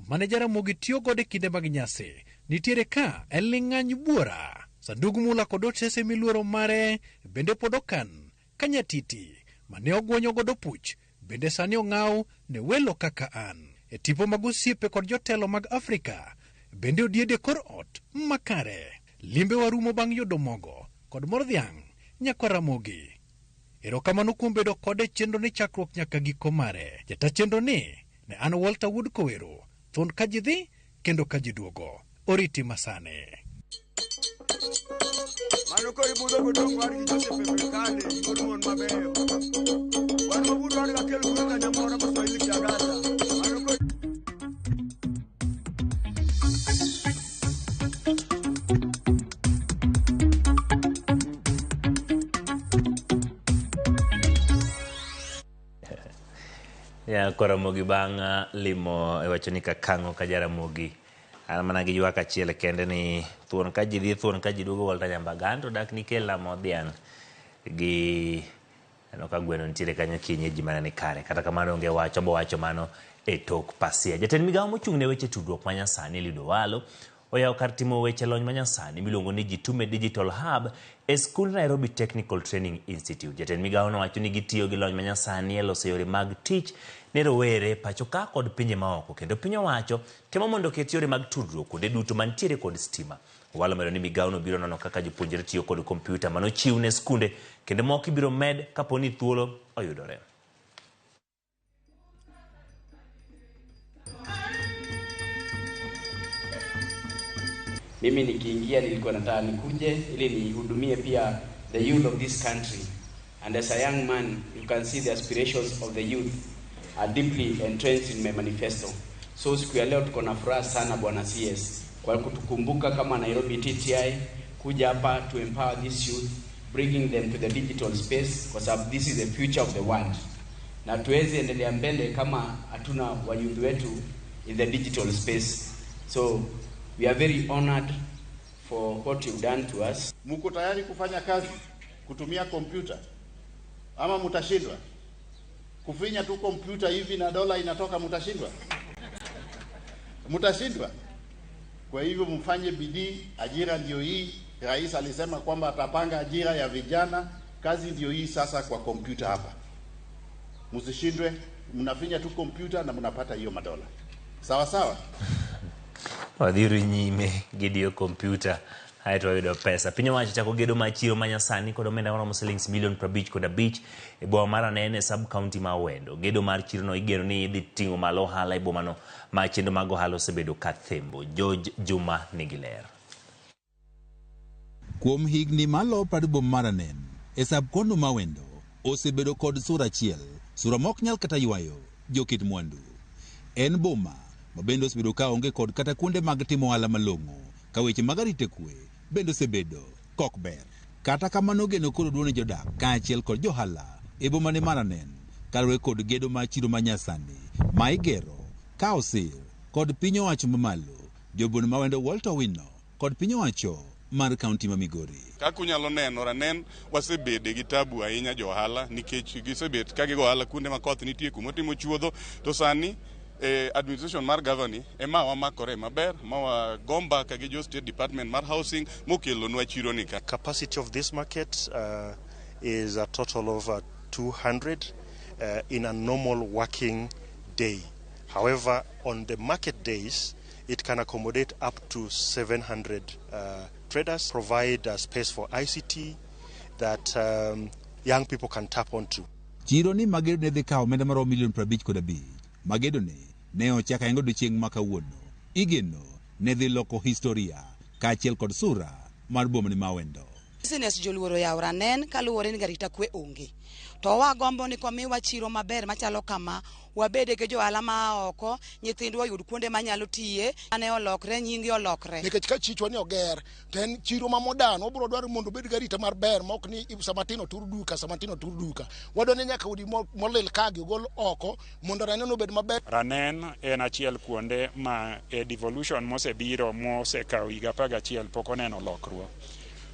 mane Jaramogi tiyo godo e kinde mag nyasi, nitiere ka e ling'any buora. Sandug mula kod otese miluoro mare bende pod okan ka nyatiti mane ogwonyo godo puch bende sani ong'aw ne welo kaka an. E tipo mag osiepe kod jotelo mag Afrika bende odiede kor ot makare. Limbe warumo bang' yudo mogo kod mor dhiang' nyakwa Ramogi. Erokamano kuom bedo kode e chenro ni chakruok nyaka giko mare. Jata chenro ni ne an Walter Wood Kowero, thuon ka ji dhi kendo ka ji duogo. Oriti masani. Mano koro ibudho godong' wadgi Joseph Embekane, wuod mon mabeyo. Wan wabudho wadgi akel kure kanyamora ma Swahili kiagata. Mano koro Ya, kwa Ramogi bang' limo e wacho ni kakang'o ka Jaramogi an mana gi ywak achiel kende ni thuon ka ji dhi thuon ka ji duogo Walter Nyambaga to dak nikelna mo dhiang' Gi aneno ka gweno nitiere kanyo kienyeji mana ni kare. Kata kamano onge wach, obo wacho mano e tok pasia. Jatend migawo mochung' ne weche tudruok manyasani Eliud Owalo oyawo kar timo weche lony manyasani miluongo ni Jitume Digital Hub e skund Nairobi Technical Training Institute. Jatend migawo nowacho ni gitiyo gi lony manyasani e loso yore mag tich ne rowere pacho ka kod pinje maoko kendo piny owacho temo mondo oket yore mag tudruok kuonde duto mantiere kod stima. Owalo medo ni migawono biro nono kaka jopuonjre tiyo kod kompyuta manochiw ne skunde kendo moko ibiro med kapo ni thuolo oyudore. Mimi nikiingia nilikuwa nataka nikuje ili nihudumie pia the youth of this country. And as a young man, you can see the aspirations of the youth are deeply entrenched in my manifesto. So siku ya leo tuko na furaha sana Bwana CS kwa kutukumbuka kama Nairobi TTI kuja hapa to empower this youth, bringing them to the digital space kwa sababu this is the future of the world. Na tuwezi endelea mbele kama hatuna wayouth wetu in the digital space. So we are very honored for what you've done to us. Muko tayari kufanya kazi kutumia kompyuta ama mutashindwa? Kufinya tu kompyuta hivi na dola inatoka, mutashindwa? Mutashindwa? Kwa hivyo mfanye bidii, ajira ndio hii. Rais alisema kwamba atapanga ajira ya vijana, kazi ndio hii sasa kwa kompyuta hapa. Msishindwe, mnafinya tu kompyuta na mnapata hiyo madola. Sawa sawa? Wadhiuru nyime gidiyo kompyuta aeto wayudo pesa. Piny owacho chako gedo mar chiro manyasani kod omenda maromo silings milion 55 e boma mar Ranen e sub county ma Awendo. Gedo mar chirono igeno ni idhi ting'o malo ohala e bomano ma chenro mag ohala osebedo ka thembo. George Juma nigi ler. Kuom higni malo 20 boma mar Ranen e sub county ma Awendo osebedo kod sura achiel, sura mok nyal kata ywayo joket mwandu. En boma ma bende osebedo ka onge kod kata kuonde mag timo ohala malong'o, ka weche mag arita kwe bende osebedo kok ber. Kata kamano geno koro duong' ne jodak kaachiel kod johala e bomane mar Ranen kaluwore kod gedo mar chiro manyasani ma igero ka osir kod piny owacho mamalo, jobon ma Awendo Walter Owino kod piny owacho mar kaunti ma Migori. Kaka unyalo neno, Ranen wasebede gi tabu ahinya jo ohala nikech gisebet ka gigo ohala kuonde ma koth nitie kumotimo chuodho, to sani administration mar governor ema wamakore maber ma wago mbaka gi jo State Department mar Housing mokelonwa chiro ni ka. Capacity of this market is a total of 200 in a normal working day. However, on the market days, it can accommodate up to 700 traders, provide a space for ICT that young people can tap onto. Chiro ni magedo ne dhi kawo omenda maromo milion 55. Magedo ni ne ochak ayango odiechieng' ma kawuono. Igeno ne dhi loko historia kaachiel kod sura mar bomani ma Awendo. Business joluoro yawo Ranen kaluwore ni arita kwe onge. To wagombo ni komiwa chiro maber machalo kama, wabede gi johala ma oko, nyithindwa oyud kuonde manyalo tiye, ane olokre, nyingi olokre. Nikech ka chichwa ni oger, to en chiro ma modern, wabiro dwaro mondo obed gi arita mar ber, ma ok ni sama tin otur duka, sama tin otur duka. Wadwaro ni nyaka udi molil kagi ogol oko mondo Ranen obed maber. Ranen en achiel kuonde ma e devolution mosebiro mosekawo higa 11 pok oneno lokruok.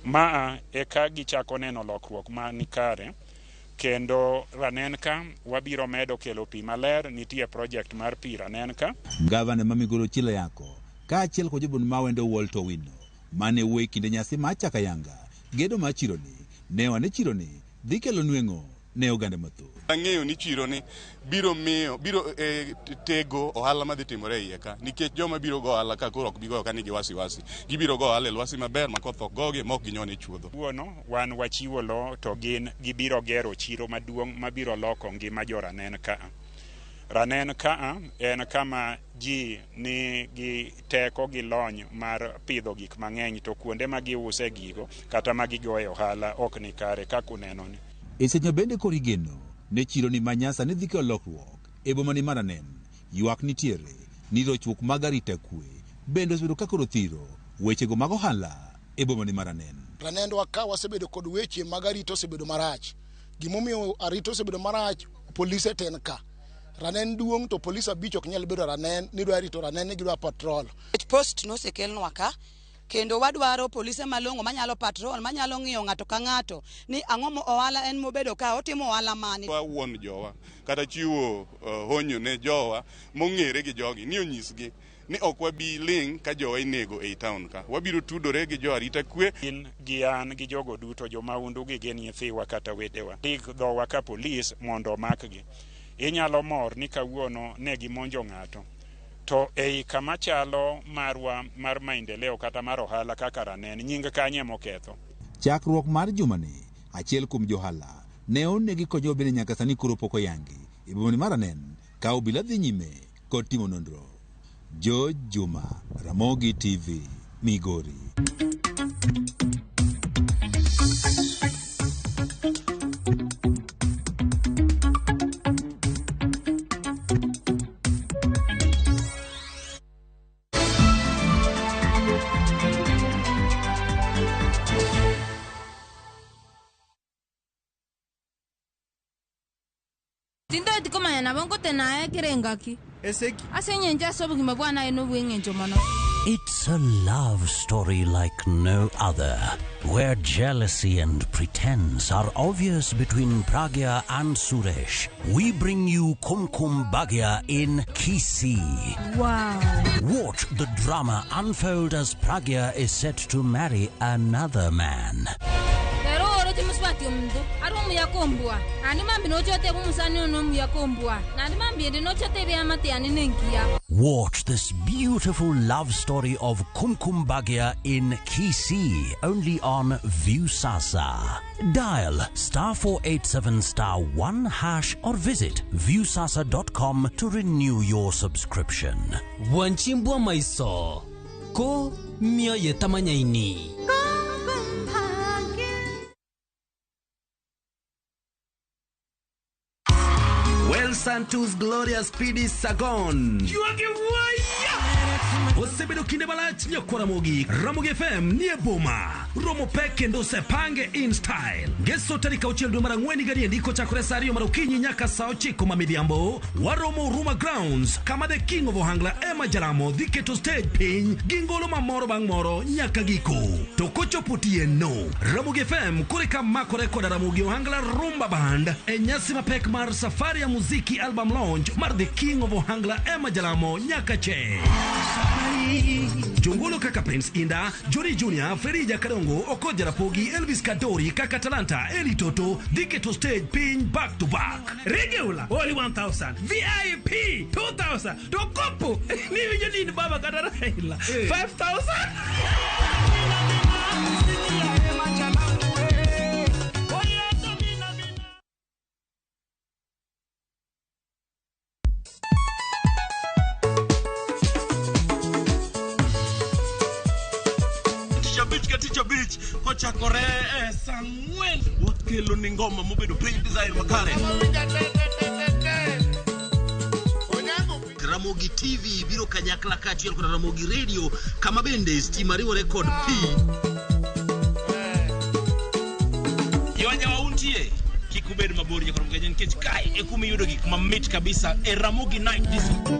Maa eka gichako neno lokruok ma nikare. Kendo Ranen ka wabiro medo kelo pi maler, nitie project mar pi Ranen ka. Gavana ma Migori Ochilo Ayako kaachiel kod jobon ma Awendo Walter Owino mane wuoyo e kinde nyasi mar chako ayanga gedo mar chironi ne wane chironi dhi kelo nweng'o ne oganda mathoth. Ang'eyo ni chironi biro miyo biro tego ohala madhi timore e iye ka, nikech joma biro go ohala ka koro ok bi goyo ka nigi wasiwasi. Gibiro go ohala e lwasi maber ma koth ok gogi ma ok ginyone e chuodho. Wuono wan wachiwo lo to gin gibiro gero chiro maduong' mabiro loko ngima jo Ranen ka. Ranen ka en kama ji ni gi teko gi lony mar pidho gik mang'eny, to kuonde ma giuse gigo kata ma gigoye ohala ok ni kare kaka uneno ni. E seche bende koro igeno ne chiro ni manyasani dhi kelo lokruok e boma ni mar Ranen. Ywak nitiere ni rochruok mag arita kwe bende osebedo ka koro thiro wechego mag ohala e boma ni mar Ranen. Ranendwa ka wasebedo kod weche mag arita osebedo marach. Gimomiyo arita osebedo marach, polise ten ka. Ranen duong' to polis 5 ok nyal bedo Ranen, ni dwa rito Ranen ni gidwa patrol. Post nosekelnwa ka Kendo wadwaro polise malong'o manyalo patrol, manyalo ng'iyo ng'ato ka ng'ato ni ang'o mo ohala en mobedo ka otimo ohala mane. Wuon jowa kata chiwo honyo ne jowa mong'ere gi jogi ni onyisgi ni ok wabi ling' ka jowa inego ei town ka. Wabiro tudore gi jo arita kwe. In gi an gi jogo duto jomahundu gi gin nyithiwa kata wedewa. Dik dhowa ka polis mondo omakgi. Inyalo mor ni kawuono ne gimonjo ng'ato. To ei kama chalo marwa mar maendeleo kata mar ohala kaka Ranen, nying kanye moketho. Chakruok mar jumani, achiel kuom johala ne onegi kod jogo bende nyaka sani koro pok oyangi e bomani mar Ranen ka obila dhi nyime kod timo nonro. George Juma, Ramogi TV, Migori. It's a love story like no other, where jealousy and pretense are obvious between Pragya and Suresh. We bring you Kumkum Bhagya in Kisii. Wow. Watch the drama unfold as Pragya is set to marry another man. Watch this beautiful love story of Kumkum Bhagya in Kisii, only on Viusasa. Dial *487*1# or visit viusasa.com to renew your subscription. Wanchimbwa maiso ko mioyo tamanyaini. Santos Glorious PD Sagon. Osebedo kinde malach nyakwa Ramogi. Ramogi FM nie boma. Romo pek kendo osepange in style. Ngeso tarik 6 dwe mar 4 higani kochakore saa 2 mar okinyi nyaka saa 9 ma midhiambo. Waromo Ruma Grounds kama the King of Ohangla Emma Jalamo dhi keto stage piny gi ngolo mamoro bang' moro nyaka giko. To kochopo otieno, Ramogi FM koreka makore koda Ramogi Ohangla Rumba Band e nyasi mapek mar safari ya muziki album launch mar the King of Ohangla Emma Jalamo nyaka che. Jongolo kaka Prince Inda, Johnny Junior, Ferija Kadongo, Okoja Rapogi, Elvis Kadori, Kaka Talanta, Eli Toto, dhi keto stage piny back to back. Regular, only 1,000. VIP, 2,000. To kopo, ni winjo ni baba kata Raila, 5,000. Tich abich kochakore e saa 4 wakelo ni ngoma mobedo piny design makare. Ramogi TV biro kanyakla kaachiel kod Ramogi Radio kama bende stima riwore kod pi. Jowanja untie kik ubed mabor nyakoro mgajen nikech kae e kuma iyudo gik mamit kabisa e Ramogi Night Disco.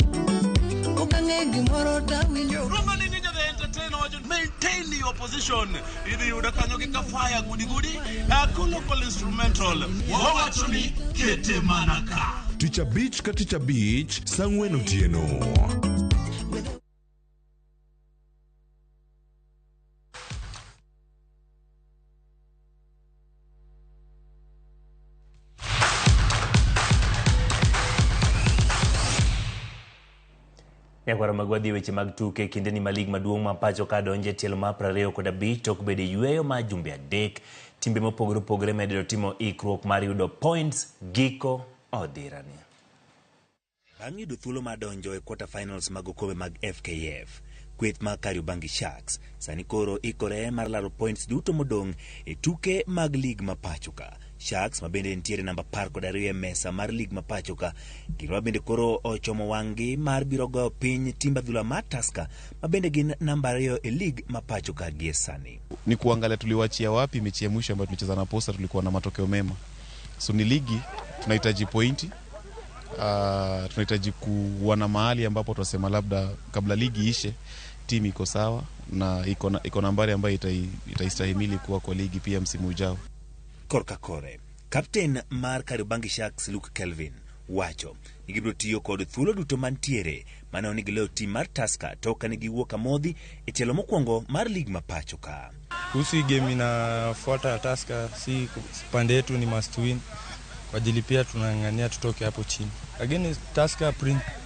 Okang'e gimoro tawinjo. Roma ni ninja the entertainer wacho maintain your position. Idhi yudo kanyo gi kafaya gudi gudi local instrumental. Wawacho ni kete mana ka. Tich abich ka tich abich saa 4 otieno. Nyakwaro mag wadhi weche mag tuke kinde ni malig maduong' ma pacho ka donje tielo mar 25 tok bedo yueyo mar jumbe 3. Timbe mopogore opogore medo timo ikruok mar yudo points giko odhirani. Bang' yudo thuolo mar donjo e quarter finals mag okombe mag FKF, kweth mag Kariobangi Sharks sani koro ikore mar laro points duto modong' e tuke mag lig ma pacho ka. Sharks ma bende nitiere namba 12 e mesa mar lig ma pacho ka, gin ma bende koro ochomo wang'gi mar biro goyo piny timb adhula mar Tusker ma bende gin namba 2 e lig ma pacho ka gie sani. Ni kuangalia tuliwachia wapi mechi ya mwisho ambayo tulicheza na Posta, tulikuwa na matokeo mema. So ni ligi tunahitaji pointi. Tunahitaji kuwa na mahali ambapo tunasema labda kabla ligi ishe Timu iko sawa na iko nambari ambayo itaistahimili kuwa kwa ligi pia msimu ujao. Korka kore, kapten mar Kariobangi Sharks Luke Kelvin wacho ni gibiro tiyo kod thuolo duto mantiere mane ni giloyo tim mar Tusker tok kane giwuok amodhi e tielo mokwongo mar lig ma pacho ka. Kuhusu hii game inafuata ya Tusker, si pande yetu ni must win kwa ajili pia tunang'ang'ania tutoke hapo chini, lakini Tusker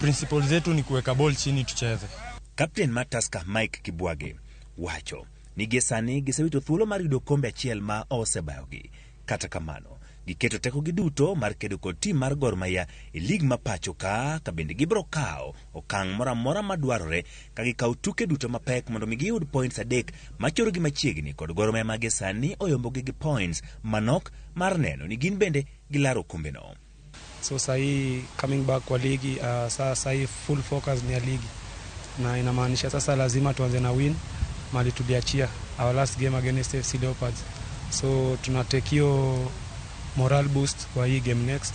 principle zetu ni kuweka ball chini tucheze. Kapten mar Tusker Mike Kibwage wacho ni gie sani gisewito thuolo mar yudo kombe achiel ma osebayogi. Kata kamano, giketo tekogi duto mar kedo kod tim mar Gor Mahia e lig ma pacho ka bende gibiro kawo okang' moro amora madwarore ka gikawo tuke duto mapek mondo mi giyud points 3 machorogi machiegni kod Gor Mahia ma gie sani oyombogi gi points manok mar neno ni gin bende gilaro okombeno. So sahii coming back kwa ligi, sasa hii full focus ni ya ligi, na inamaanisha sasa lazima tuanze na win mali tuliachia our last game against FC Leopards, so tunatake hiyo moral boost kwa hii game next.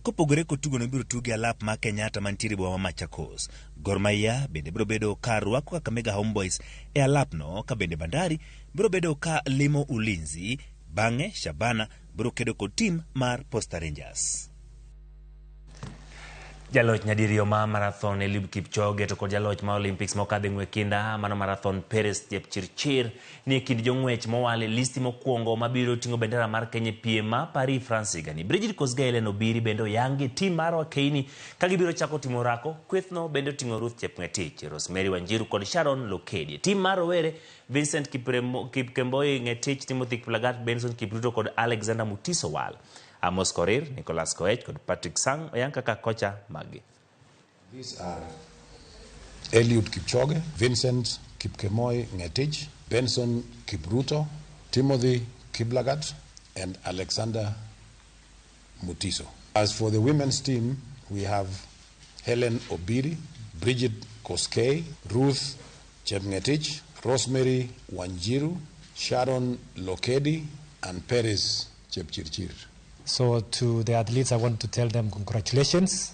Kopogore kod tugono ibiro tugi alap ma Kenyatta mantiere e boma ma Machakos. Gor Mahia bende biro bedo ka rwako Kakamega Homeboys e alapno ka bende Bandari biro bedo ka limo Ulinzi, bang'e Shabana biro kedo kod tim mar Posta Rangers. Jaloch nyadiriyo ma marathon Eliud Kipchoge to kod jaloch ma Olympics mokadho e ng'we kinda mano marathon Peres Jepchirchir ni e kind jong'wech mowal e listi mokwongo mabiro ting'o bendera mar Kenya e piem ma Paris France higani. Brigid Kosgei, Hellen Obiri bende oyangi e tim mar Wakeini ka gibiro chako timo orako. Kwethno bende oting'o Ruth Chepng'etich, Rosemary Wanjiru kod Sharon Lokedi. Tim mar rowere Vincent Kipkemboi Ng'etich, Timothy Kiplagat, Benson Kipruto kod Alexander Mutiso Wal. Amos Korir, Nicholas Koech kod Patrick Sang oyang kaka kocha maggi. These are Eliud Kipchoge, Vincent Kipkemoi Ngetich, Benson Kipruto, Timothy Kiplagat, and Alexander Mutiso. As for the women's team, we have Hellen Obiri, Bridget Koskei, Ruth Chepngetich, Rosemary Wanjiru, Sharon Lokedi, and Peres Chepchirchir. So to the athletes, I want to tell them congratulations.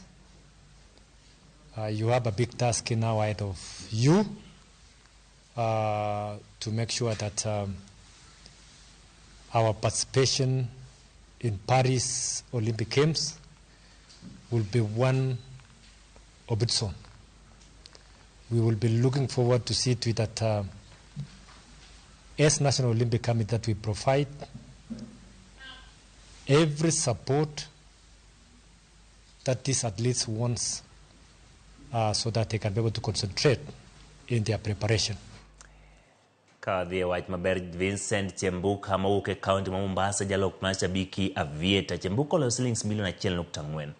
You have a big task now ahead of you to make sure that our participation in Paris Olympic Games will be one of its own. We will be looking forward to see to it that as National Olympic Committee that we provide every support that these athletes wants so that they can be able to concentrate in their preparation. Ka wadhi e wach maber, Vincent Chembuka mowuok e kaunti ma Mombasa, jalok mar Shabiki Aviator. Chembuka oloyo silings milion 1.4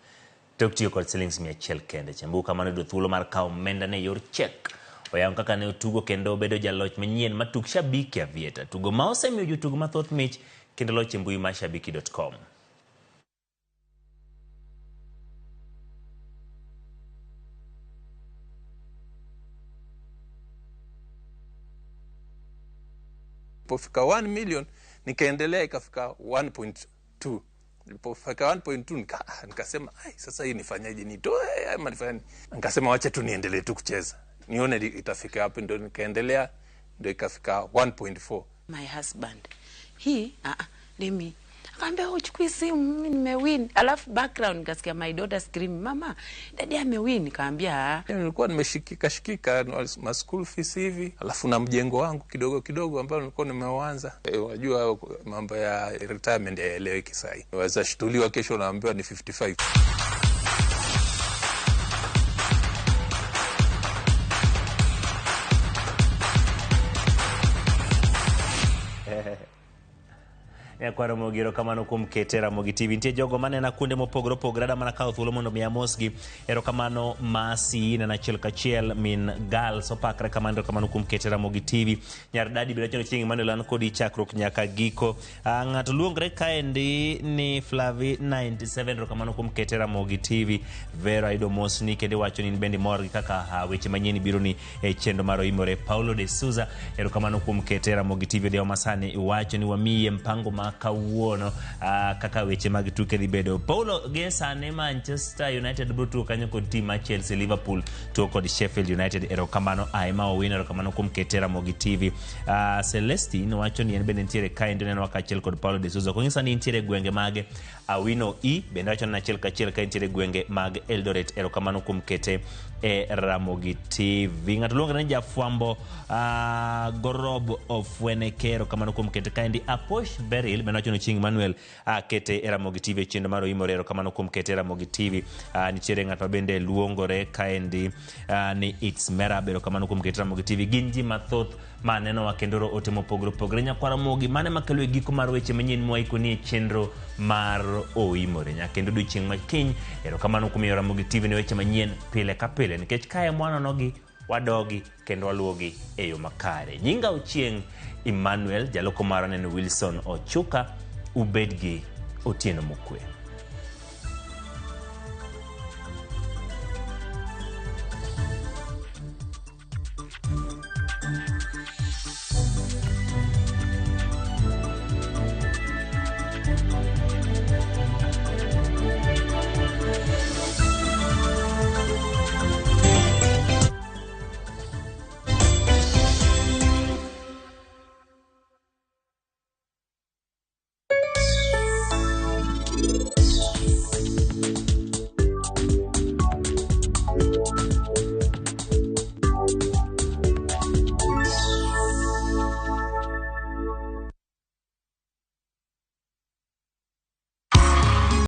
tok tiyo kod silings 100 kende. Chembuka mane oyudo thuolo mar kawo omenda ne yor chek oyango kaka ne otugo kendo obedo jaloch manyien matuk Shabiki Aviator, tugo ma osemiyo jotugo mathoth mich kendo loch e mbui mar shabiki.com. Ilipofika 1 million nikaendelea ikafika 1.2. Ilipofika 1.2 nikasema ai, sasa hii nifanyaje, nitoe ama nifanye? Nikasema wacha tu niendelee tu kucheza nione itafika wapi. Ndio nikaendelea, ndio ikafika 1.4. My husband he let me akaambia uchukui simu, mimi nimewin. Alafu background nikasikia my daughter scream, "Mama, daddy amewin." Nikaambia Nilikuwa nimeshikika shikika ma school fees hivi, alafu na mjengo wangu kidogo kidogo ambao nilikuwa nimeuanza. Unajua mambo ya retirement hayaeleweki sahi, waweza shtuliwa kesho unaambiwa ni 55. Nyakwar Ramogi, erokamano kuom kete Ramogi TV. Nitie jogo manena kuonde mopogore opogore, ada mana kawo thuolo mondo mi amosgi. Erokamano Masi neno achiel kachiel min Gals opakre kamano, erokamano kuom kete Ramogi TV. Nyar dadi biro chono chieng' Emmanuel an kodi chakruok nyaka giko. Ng'ato luongre kaendi ni Flavi 97, erokamano kuom kete Ramogi TV. Vero ayudo mosni kendo iwacho ni in bende imor gi kaka weche manyien biro ni e chenro mar Oimore. Paulo de Souza, erokamano kuom kete Ramogi TV. Odhiambo masani iwacho ni wamiye mpango ma kawuono kaka weche mag tuke dhi bedo. Paulo, gie sani Manchester United biro tugo kanyo kod team mar Chelsea, Liverpool tugo kod Sheffield United. Erokamano aima Owino, erokamano kuom kete Ramogi TV. Celestine wacho ni en bende nitiere kaendi onenowa kaachiel kod Paulo de Souza. Konyisa ni nitiere gwenge mage. Awino E bende wacho ni achiel kachiel ka nitiere gwenge mag Eldoret. Erokamano kuom kete e Ramogi TV. Ng'ato luongore ni Jafwambo Gorob Ofweneke. Erokamano kuom kete kaendi. Aposh Beryl bende wacho ni Chieng' Emmanuel kete e Ramogi TV e chenro mar Oimore. Erokamano kuom kete e Ramogi TV. Nitiere ng'at ma bende luongore kaendi ni It's Merab. Erokamano kuom kete Ramogi TV. Gin ji mathoth ma nenowa kendo oro ote mopogore opogore. Nyakwar Ramogi, mane makelo e giko mar weche manyien mwaikoni e chenro mar Oimore. Nyaka kendo odiochieng' ma kiny. Erokamano kuom miyo Ramogi TV ne weche manyien pile ka pile nikech kae mwanonogi wadogi kendo waluwogi e yo makare. Nyinga Ochieng' Emmanuel, jaloko mara neno Wilson Ochuka, ubed gi otieno mokwe.